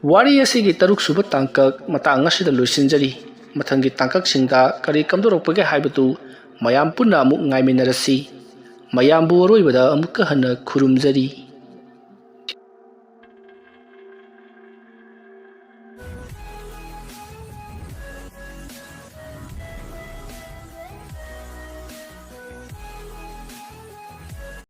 ꯋꯥꯔꯤ ꯑꯁꯤꯒꯤ ꯇꯔꯨꯛ ꯁꯨꯕ ꯇꯥꯡꯀꯛ ꯃꯇꯥꯡ ꯑꯁꯤꯗ ꯂꯣꯏꯁꯤꯟꯖꯔꯤ꯫ ꯃꯊꯪꯒꯤ ꯇꯥꯡꯀꯛꯁꯤꯡꯗ ꯀꯔꯤ ꯀꯝꯗꯧꯔꯛꯄꯒꯦ ꯍꯥꯏꯕꯗꯨ ꯃꯌꯥꯝ ꯄꯨꯟꯅ ꯑꯃꯨꯛ ꯉꯥꯏꯃꯤꯟꯅꯔꯁꯤ꯫ ꯃꯌꯥꯝꯕꯨ ꯑꯔꯣꯏꯕꯗ ꯑꯃꯨꯛꯀ ꯍꯟꯅ ꯈꯨꯔꯨꯝꯖꯔꯤ꯫